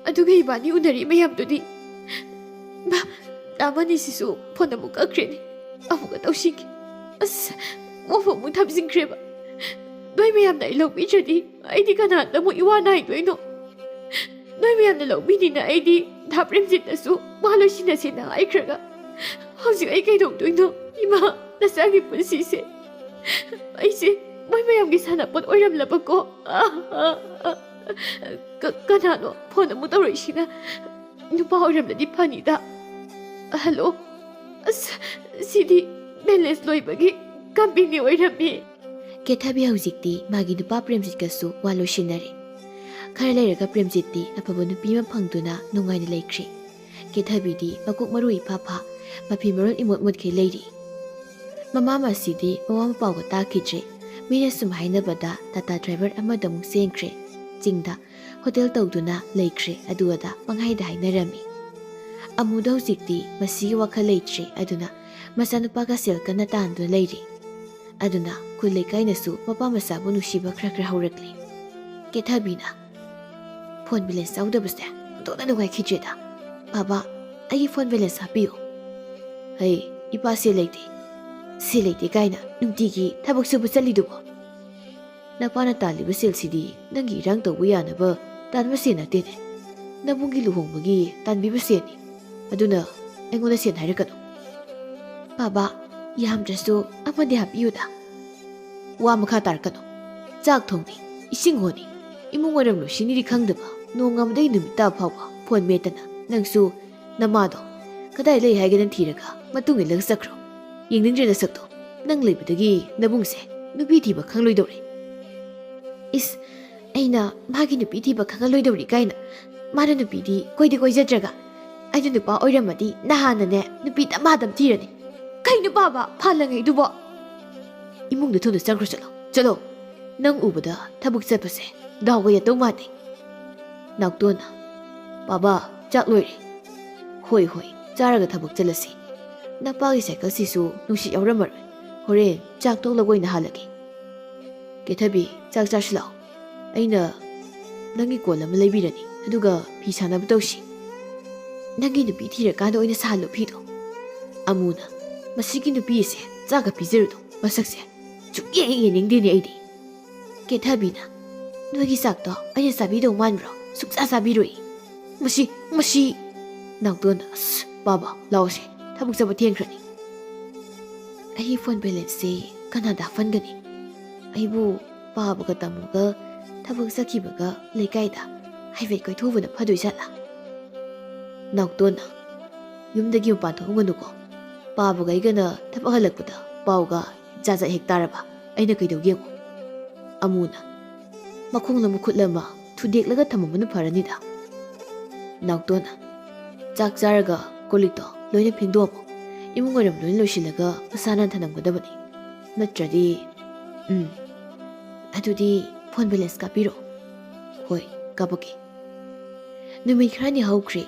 ꯑꯗꯨꯒ ꯏꯕꯥꯅꯤ ꯎꯅꯔꯤ ꯃꯌꯥꯝꯗꯨꯗꯤ? ꯕꯥ, ꯗꯥ ꯃꯅꯤꯁꯤꯁꯨ ꯐꯣꯟ ꯑꯃꯨꯛ ꯀꯛꯈ꯭ꯔꯦꯅꯦ꯫ ꯑꯃꯨꯛꯀ ꯇꯧꯁꯤꯒꯦ꯫ ꯑꯁ, ꯃꯐꯝ ꯑꯃꯨꯛ ꯊꯝꯖꯤꯟꯈ꯭ꯔꯦꯕ꯫ ꯅꯣꯏ ꯃꯌꯥꯝꯅ ꯑꯩ ꯂꯧꯕꯤꯗ꯭ꯔꯗꯤ ꯑꯩꯗꯤ ꯀꯅꯥꯗ ꯑꯃꯨꯛ ꯏꯋꯥ ꯅꯥꯏꯗꯣꯏꯅꯣ? ꯅꯣꯏ ꯃꯌꯥꯝꯅ ꯂꯧꯕꯤꯅꯤꯅ ꯑꯩꯗꯤ ꯙꯥ ꯄ꯭ꯔꯦꯝꯖꯤꯠꯅꯁꯨ ꯃꯥ ꯂꯣꯏꯁꯤꯟꯅꯁꯦꯅ ꯍꯥꯏꯈ꯭ꯔꯒ ꯍꯧꯖꯤꯛ ꯑꯩ ꯀꯩꯗꯧꯗꯣꯏꯅꯣ? ꯏꯃꯥ, ꯅꯆꯥꯒꯤ ꯄꯨꯟꯁꯤꯁꯦ ꯑꯩꯁꯦ ꯃꯣꯏ ꯃꯌꯥꯝꯒꯤ ꯁꯥꯟꯅꯄꯣꯠ ꯑꯣꯏꯔꯝꯂꯕꯀꯣ꯫ ꯑ, ꯑ, ꯑ, ꯀ-, ꯀꯅꯥꯅꯣ ꯐꯣꯟ ꯑꯃꯨꯛ ꯇꯧꯔꯛꯏꯁꯤꯅ? ꯅꯨꯄꯥ ꯑꯣꯏꯔꯝꯂꯗꯤ ꯐꯅꯤꯗ꯫ ꯍꯜꯂꯣ꯫ ꯑꯁ, ꯁꯤꯗꯤ ꯕꯦꯂꯦꯟꯁ ꯂꯣꯏꯕꯒꯤ ꯀꯝꯄꯦꯅꯤ ꯑꯣꯏꯔꯝꯃꯤ꯫ ꯀꯦꯊꯕꯤ ꯍꯧꯖꯤꯛꯇꯤ ꯃꯥꯒꯤ ꯅꯨꯄꯥ ꯄ꯭ꯔꯦꯝꯖꯤꯠꯀꯁꯨ ꯋꯥ ꯂꯣꯏꯁꯤꯟꯅꯔꯦ꯫ ꯈꯔ ꯂꯩꯔꯒ ꯄ꯭ꯔꯦꯝꯖꯤꯠꯇꯤ ꯑꯐꯕ ꯅꯨꯄꯤ ꯑꯃ ꯐꯪꯗꯨꯅ ꯅꯨꯡꯉꯥꯏꯅ ꯂꯩꯈ꯭ꯔꯦ꯫ ꯀꯦꯊꯕꯤꯗꯤ ꯃꯀꯣꯛ ꯃꯔꯨ ꯏꯐꯥ ꯐꯥ, ꯃꯐꯤ ꯃꯔꯣꯟ ꯏꯃꯣꯠ ꯃꯣꯠꯈꯩ ꯂꯩꯔꯤ꯫ ꯃꯃꯥ ꯃꯁꯤꯗꯤ ꯃꯋꯥ ꯃꯄꯥꯎꯒ ꯇꯥꯈꯤꯗ꯭ꯔꯦ꯫ ꯃꯤꯅ ꯁꯨꯝ ꯍꯥꯏꯅꯕꯗ ꯇꯥꯇꯥ ꯗ꯭ꯔꯥꯏꯚꯔ ꯑꯃꯗ ꯑꯃꯨꯛ ꯆꯦꯟꯈ꯭ꯔꯦ꯫ ꯆꯤꯡꯗ ꯍꯣꯇꯦꯜ ꯇꯧꯗꯨꯅ ꯂꯩꯈ꯭ꯔꯦ, ꯑꯗꯨ ꯑꯗꯥ ꯄꯪꯍꯥꯏꯗ ꯍꯥꯏꯅꯔꯝꯃꯤ꯫ ꯑꯃꯨꯗ ꯍꯧꯖꯤꯛꯇꯤ ꯃꯁꯤꯒꯤ ꯋꯥꯈꯜ ꯂꯩꯇ꯭ꯔꯦ, ꯑꯗꯨꯅ ꯃꯆꯥꯅꯨꯄꯥꯒ ꯁꯦꯜ ꯀꯟꯅ ꯇꯥꯟꯗꯨꯅ ꯂꯩꯔꯤ꯫ ꯑꯗꯨꯅ ꯈꯨꯜ ꯂꯩꯀꯥꯏꯅꯁꯨ ꯃꯄꯥ ꯃꯆꯥꯕꯨ ꯅꯨꯡꯁꯤꯕ ꯈꯔ ꯈꯔ ꯍꯧꯔꯛꯂꯤ꯫ ꯀꯦꯊꯕꯤꯅ, "ꯐꯣꯟ ꯕꯦꯂꯦꯟꯁ ꯌꯥꯎꯗꯕꯁꯦ ꯑꯣꯟꯊꯣꯛꯅ ꯅꯨꯡꯉꯥꯏꯈꯤꯗ꯭ꯔꯦꯗ꯫ ꯕꯥꯕꯥ, ꯑꯩꯒꯤ ꯐꯣꯟ ꯕꯦꯂꯦꯟꯁ ꯍꯥꯞꯄꯤꯌꯨ꯫" "ꯍꯩ, ꯏꯄꯥ ꯁꯦꯜ ꯂꯩꯇꯦ꯫ ꯁꯦꯜ ꯂꯩꯇꯦ ꯀꯥꯏꯅ ꯅꯨꯡꯇꯤꯒꯤ ꯊꯕꯛ ꯁꯨꯕ ꯆꯠꯂꯤꯗꯨꯕꯣ? ꯅꯄꯥꯅ ꯇꯥꯜꯂꯤꯕ ꯁꯦꯜꯁꯤꯗꯤ ꯅꯪꯒꯤ ꯏꯔꯥꯡ ꯇꯧꯕ ꯌꯥꯅꯕ ꯇꯥꯟꯕ ꯁꯦꯜ ꯅꯠꯇꯦꯅꯦ꯫ ꯅꯕꯨꯡꯒꯤ ꯂꯨꯍꯣꯡꯕꯒꯤ ꯇꯥꯟꯕꯤꯕ ꯁꯦꯜꯅꯤ꯫ ꯑꯗꯨꯅ ꯑꯩꯉꯣꯟꯗ ꯁꯦꯜ ꯍꯥꯏꯔꯛꯀꯅꯨ꯫" "ꯕꯥꯕꯥ, ꯌꯥꯝꯗ꯭ꯔꯁꯨ ꯑꯃꯗꯤ ꯍꯥꯞꯄꯤꯌꯨꯗ꯫" "ꯋꯥ ꯃꯈꯥ ꯇꯥꯔꯛꯀꯅꯨ꯫ ꯆꯥꯛ ꯊꯣꯡꯅꯤ, ꯏꯁꯤꯡ ꯍꯣꯟꯅꯤ, ꯏꯃꯨꯡ ꯋꯥꯏꯔꯝ ꯂꯣꯏꯁꯤꯟꯅꯤꯗꯤ ꯈꯪꯗꯕ, ꯅꯣꯡꯉꯥꯟꯕꯗꯒꯤ ꯅꯨꯃꯤꯠ ꯇꯥ ꯐꯥꯎꯕ ꯐꯣꯟ ꯃꯦꯠꯇꯅ ꯅꯪꯁꯨ ꯅꯃꯥꯗꯣ ꯀꯗꯥꯏ ꯂꯩ ꯍꯥꯏꯒꯦꯅ ꯊꯤꯔꯒ ꯃꯇꯨꯡ ꯏꯜꯂꯒ ꯆꯠꯈ꯭ꯔꯣ꯫ ꯌꯦꯡꯅꯤꯡꯗ꯭ꯔꯦ ꯅꯁꯛꯇꯣ꯫ ꯅꯪ ꯂꯩꯕꯗꯒꯤ ꯅꯕꯨꯡꯁꯦ ꯅꯨꯄꯤ ꯊꯤꯕ ꯈꯪꯂꯣꯏꯗꯧꯔꯦ꯫" "ꯏꯁ, ꯑꯩꯅ ꯃꯥꯒꯤ ꯅꯨꯄꯤ ꯊꯤꯕ ꯈꯪꯍꯜꯂꯣꯏꯗꯧꯔꯤ ꯀꯥꯏꯅ꯫ ꯃꯥꯅ ꯅꯨꯄꯤꯗꯤ ꯀꯣꯏꯗꯤ ꯀꯣꯏꯖꯗ꯭ꯔꯒ꯫ ꯑꯩꯅ ꯅꯨꯄꯥ ꯑꯣꯏꯔꯝꯃꯗꯤ ꯅꯍꯥꯟꯅꯅꯦ ꯅꯨꯄꯤ ꯗꯃꯥꯗꯝ ꯊꯤꯔꯅꯤ꯫ ꯀꯩꯅꯣ ꯕꯥꯕꯥ ꯐꯥꯜꯂꯉꯩꯗꯨꯕꯣ?" "ꯏꯃꯨꯡꯗ ꯊꯨꯅ ꯆꯪꯈ꯭ꯔꯣ, ꯆꯠꯂꯣ, ꯆꯠꯂꯣ꯫ ꯅꯪ ꯎꯕꯗ ꯊꯕꯛ ꯆꯠꯄꯁꯦ ꯗꯥꯎꯒ ꯌꯥꯗꯧ ꯃꯥꯟꯗꯦ꯫" ꯅꯥꯎꯇꯣꯟꯅ, "ꯕꯥꯕꯥ, ꯆꯥꯛ ꯂꯣꯏꯔꯦ꯫" "ꯍꯣꯏ, ꯍꯣꯏ, ꯆꯥꯔꯒ ꯊꯕꯛ ꯆꯠꯂꯁꯤ꯫ ꯅꯄꯥꯒꯤ ꯁꯥꯏꯀꯜꯁꯤꯁꯨ ꯅꯨꯡꯁꯤꯠ ꯌꯥꯎꯔꯝꯃꯔꯣꯏ꯫ ꯍꯣꯔꯦꯟ ꯆꯥꯛ ꯇꯣꯛꯂꯒ ꯑꯣꯏꯅ ꯍꯥꯜꯂꯒꯦ꯫ ꯀꯦꯊꯕꯤ, ꯆꯥꯛ ꯆꯥꯁꯤ ꯂꯥꯛꯑꯣ꯫ ꯑꯩꯅ ꯅꯪꯒꯤ ꯀꯣꯟ ꯑꯃ ꯂꯩꯕꯤꯔꯅꯤ, ꯑꯗꯨꯒ ꯐꯤ ꯁꯥꯅꯕ ꯇꯧꯁꯤ꯫ ꯅꯪꯒꯤ ꯅꯨꯄꯤ ꯊꯤꯔꯀꯥꯟꯗ ꯑꯣꯏꯅ ꯁꯥꯍꯜꯂꯣ ꯐꯤꯗꯣ꯫" ꯑꯃꯨꯅ, "ꯃꯁꯤꯒꯤ ꯅꯨꯄꯤ ꯑꯁꯦ ꯆꯥꯛꯀ ꯄꯤꯖꯔꯨꯅꯨ꯫ ꯃꯁꯛꯁꯦ ꯁꯨꯛꯌꯦꯡ ꯌꯦꯡꯅꯤꯡꯗꯦꯅꯦ ꯑꯩꯗꯤ꯫ ꯀꯦꯊꯕꯤꯅ, "ꯅꯣꯏꯒꯤ ꯆꯥꯛꯇꯣ ꯑꯩꯅ ꯆꯥꯕꯤꯗꯧ ꯃꯥꯟꯕ꯭ꯔꯣ? ꯁꯨꯛꯆꯥ ꯆꯥꯕꯤꯔꯣꯏ꯫ ꯃꯁꯤ, ꯃꯁꯤ!" ꯅꯥꯎꯇꯣꯟꯅ, "ꯑꯁ, ꯄꯥꯕ, ꯂꯥꯛꯑꯣꯁꯦ, ꯊꯕꯛ ꯆꯠꯄ ꯊꯦꯡꯈ꯭ꯔꯅꯤ꯫ ꯑꯩꯒꯤ ꯐꯣꯟ ꯕꯦꯂꯦꯟꯁꯁꯦ ꯀꯅꯥꯗ ꯍꯥꯞꯍꯟꯒꯅꯤ? ꯑꯩꯕꯨ ꯄꯥꯕꯒ ꯇꯥꯃꯣꯒ ꯊꯕꯛ ꯆꯠꯈꯤꯕꯒ ꯂꯩꯀꯥꯏꯗ ꯍꯥꯏꯐꯦꯠ ꯀꯣꯏꯊꯣꯛꯎꯕꯅ ꯐꯗꯣꯏ ꯖꯥꯠꯂꯥ?" ꯅꯥꯎꯇꯣꯟꯅ, "ꯌꯨꯝꯗꯒꯤ ꯃꯄꯥꯟ ꯊꯣꯛꯍꯟꯒꯅꯨꯀꯣ꯫ ꯄꯥꯕꯒ ꯑꯩꯒꯅ ꯊꯕꯛ ꯍꯜꯂꯛꯄꯗ ꯄꯥꯎꯒ ꯖꯥꯠ ꯖꯥꯠ ꯍꯦꯛ ꯇꯥꯔꯕ ꯑꯩꯅ ꯀꯩꯗꯧꯒꯦ ꯌꯦꯡꯉꯨ?" ꯑꯃꯨꯅ, "ꯃꯈꯣꯡꯂ ꯃꯈꯨꯠꯂ ꯑꯃ ꯊꯨꯗꯦꯛꯂꯒ ꯊꯝꯃꯝꯕꯅ ꯐꯔꯅꯤꯗ꯫" ꯅꯥꯎꯇꯣꯟꯅ, "ꯆꯥꯛ ꯆꯥꯔꯒ ꯀꯣꯜ ꯂꯤꯛꯇꯣ ꯂꯣꯏꯅ ꯐꯦꯡꯗꯣꯛꯑꯝꯃꯣ꯫ ꯏꯃꯨꯡ ꯋꯥꯏꯔꯝ ꯂꯣꯏꯅ ꯂꯣꯏꯁꯤꯜꯂꯒ ꯃꯁꯥ ꯅꯥꯟ ꯊꯅꯝꯒꯗꯕꯅꯤ꯫ ꯅꯠꯇ꯭ꯔꯗꯤ, ꯎꯝ, ꯑꯗꯨꯗꯤ ꯐꯣꯟ ꯕꯦꯂꯦꯟꯁ ꯀꯥꯞꯄꯤꯔꯣ꯫" "ꯍꯣꯏ, ꯀꯥꯞꯄꯛꯀꯦ꯫" ꯅꯨꯃꯤꯠ ꯈꯔꯅꯤ ꯍꯧꯈ꯭ꯔꯦ꯫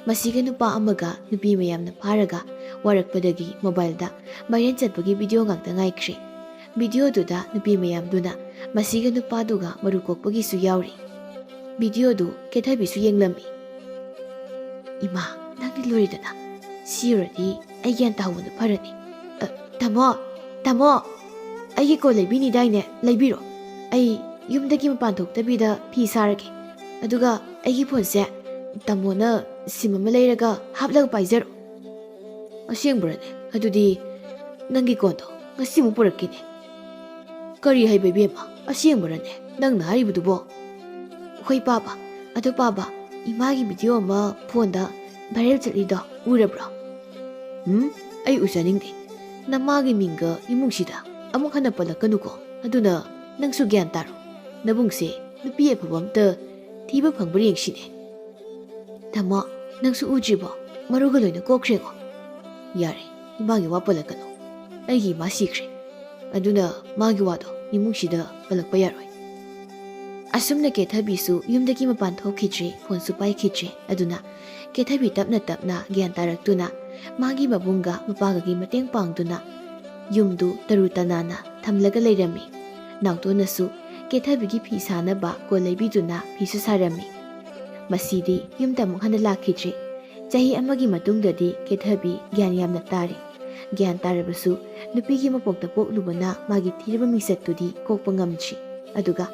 ꯃꯁꯤꯒ ꯅꯨꯄꯥ ꯑꯃꯒ ꯅꯨꯄꯤ ꯃꯌꯥꯝꯅ ꯐꯥꯔꯒ ꯋꯥꯔꯛꯄꯗꯒꯤ ꯃꯣꯕꯥꯏꯜꯗ ꯚꯥꯏꯔꯦꯜ ꯆꯠꯄꯒꯤ ꯚꯤꯗꯤꯑꯣ ꯉꯥꯛꯇ ꯉꯥꯏꯈ꯭ꯔꯦ꯫ ꯚꯤꯗꯤꯑꯣꯗꯨꯗ ꯅꯨꯄꯤ ꯃꯌꯥꯝꯗꯨꯅ ꯃꯁꯤꯒ ꯅꯨꯄꯥꯗꯨꯒ ꯃꯔꯨ ꯀꯣꯛꯄꯒꯤꯁꯨ ꯌꯥꯎꯔꯤ꯫ ꯚꯤꯗꯤꯑꯣꯗꯨ ꯀꯦꯊꯕꯤꯁꯨ ꯌꯦꯡꯂꯝꯃꯤ꯫ "ꯏꯃꯥ, ꯅꯪꯗꯤ ꯂꯣꯏꯔꯦꯗꯅ꯫ ꯁꯤ ꯌꯧꯔꯗꯤ ꯑꯩ ꯒ꯭ꯌꯥꯟ ꯇꯥꯍꯧꯕꯅ ꯐꯔꯅꯤ꯫ ꯑ, ꯇꯥꯃꯣ, ꯇꯥꯃꯣ, ꯑꯩꯒꯤ ꯀꯣꯟ ꯂꯩꯕꯤꯅꯤꯗꯥꯏꯅꯦ? ꯂꯩꯕꯤꯔꯣ꯫ ꯑꯩ ꯌꯨꯝꯗꯒꯤ ꯃꯄꯥꯟ ꯊꯣꯛꯇꯕꯤꯗ ꯐꯤ ꯁꯥꯔꯒꯦ꯫ ꯑꯗꯨꯒ ꯑꯩꯒꯤ ꯐꯣꯟꯁꯦ ꯇꯥꯃꯣꯅ ꯁꯤꯝ ꯑꯃ ꯂꯩꯔꯒ ꯍꯥꯞꯂꯒ ꯄꯥꯏꯖꯔꯣ꯫" "ꯑꯁꯦꯡꯕꯔꯅꯦ? ꯑꯗꯨꯗꯤ ꯅꯪꯒꯤ ꯀꯣꯟꯗꯣ ꯉꯁꯤꯃꯨꯛ ꯄꯨꯔꯛꯀꯦꯅꯦ꯫" "ꯀꯔꯤ ꯍꯥꯏꯕ ꯏꯕꯦꯝꯃ? ꯑꯁꯦꯡꯕꯔꯅꯦ ꯅꯪꯅ ꯍꯥꯏꯔꯤꯕꯗꯨꯕꯣ?" "ꯍꯣꯏ ꯄꯥꯕ꯫ ꯑꯗꯣ ꯄꯥꯕ, ꯏꯃꯥꯒꯤ ꯚꯤꯗꯤꯑꯣ ꯑꯃ ꯐꯣꯟꯗ ꯚꯥꯏꯔꯦꯜ ꯆꯠꯂꯤꯗꯣ ꯎꯔꯕ꯭ꯔꯣ?" "ꯎꯝ, ꯑꯩ ꯎꯖꯅꯤꯡꯗꯦ꯫ ꯅꯃꯥꯒꯤ ꯃꯤꯡꯒ ꯏꯃꯨꯡꯁꯤꯗ ꯑꯃꯨꯛ ꯍꯟꯅ ꯄꯜꯂꯛꯀꯅꯨꯀꯣ꯫ ꯑꯗꯨꯅ ꯅꯪꯁꯨ ꯒ꯭ꯌꯥꯟ ꯇꯥꯔꯣ꯫ ꯅꯕꯨꯡꯁꯦ ꯅꯨꯄꯤ ꯑꯐꯕ ꯑꯝꯇ ꯊꯤꯕ ꯐꯪꯕ꯭ꯔꯥ ꯌꯦꯡꯁꯤꯅꯦ꯫" "ꯇꯥꯃꯣ, ꯅꯪꯁꯨ ꯎꯗ꯭ꯔꯤꯕꯣ? ꯃꯔꯨꯒ ꯂꯣꯏꯅ ꯀꯣꯛꯈ꯭ꯔꯦꯉꯣ꯫" "ꯌꯥꯔꯦ, ꯏꯃꯥꯒꯤ ꯋꯥ ꯄꯜꯂꯛꯀꯅꯨ꯫ ꯑꯩꯒꯤ ꯏꯃꯥ ꯁꯤꯈ꯭ꯔꯦ꯫ ꯑꯗꯨꯅ ꯃꯥꯒꯤ ꯋꯥꯗꯣ ꯏꯃꯨꯡꯁꯤꯗ ꯄꯜꯂꯛꯄ ꯌꯥꯔꯣꯏ꯫" ꯑꯁꯨꯝꯅ ꯀꯦꯊꯕꯤꯁꯨ ꯌꯨꯝꯗꯒꯤ ꯃꯄꯥꯟ ꯊꯣꯛꯈꯤꯗ꯭ꯔꯦ, ꯐꯣꯟꯁꯨ ꯄꯥꯏꯈꯤꯗ꯭ꯔꯦ꯫ ꯑꯗꯨꯅ ꯀꯦꯊꯕꯤ ꯇꯞꯅ ꯇꯞꯅ ꯒ꯭ꯌꯥꯟ ꯇꯥꯔꯛꯇꯨꯅ ꯃꯥꯒꯤ ꯃꯕꯨꯡꯒ ꯃꯄꯥꯒꯒꯤ ꯃꯇꯦꯡ ꯄꯥꯡꯗꯨꯅ ꯌꯨꯝꯗꯨ ꯇꯔꯨ ꯇꯅꯥꯟꯅ ꯊꯝꯂꯒ ꯂꯩꯔꯝꯃꯤ꯫ ꯅꯥꯎꯇꯣꯟꯅꯁꯨ ꯀꯦꯊꯕꯤꯒꯤ ꯐꯤ ꯁꯥꯅꯕ ꯀꯣꯟ ꯂꯩꯕꯤꯗꯨꯅ ꯐꯤꯁꯨ ꯁꯥꯔꯝꯃꯤ꯫ ꯃꯁꯤꯗꯤ ꯌꯨꯝꯗ ꯑꯃꯨꯛ ꯍꯟꯅ ꯂꯥꯛꯈꯤꯗ꯭ꯔꯦ꯫ ꯆꯍꯤ ꯑꯃꯒꯤ ꯃꯇꯨꯡꯗꯗꯤ ꯀꯦꯊꯕꯤ ꯒ꯭ꯌꯥꯟ ꯌꯥꯝꯅ ꯇꯥꯔꯦ꯫ ꯒ꯭ꯌꯥꯟ ꯇꯥꯔꯕꯁꯨ ꯅꯨꯄꯤꯒꯤ ꯃꯄꯣꯛꯇ ꯄꯣꯛꯂꯨꯕꯅ ꯃꯥꯒꯤ ꯊꯤꯔꯕ ꯃꯤꯡꯆꯠꯇꯨꯗꯤ ꯀꯣꯛꯄ ꯉꯝꯗ꯭ꯔꯤ꯫ ꯑꯗꯨꯒ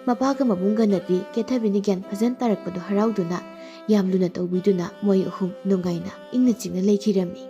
ꯃꯄꯥꯒ ꯃꯕꯨꯡꯒꯅꯗꯤ ꯀꯦꯊꯕꯤꯅ ꯒ꯭ꯌꯥꯟ ꯐꯖꯅ ꯇꯥꯔꯛꯄꯗꯣ ꯍꯔꯥꯎꯗꯨꯅ ꯌꯥꯝ ꯂꯨꯅ ꯇꯧꯕꯤꯗꯨꯅ ꯃꯣꯏ ꯑꯍꯨꯝ ꯅꯨꯡꯉꯥꯏꯅ ꯏꯪꯅ ꯆꯤꯛꯅ ꯂꯩꯈꯤꯔꯝꯃꯤ꯫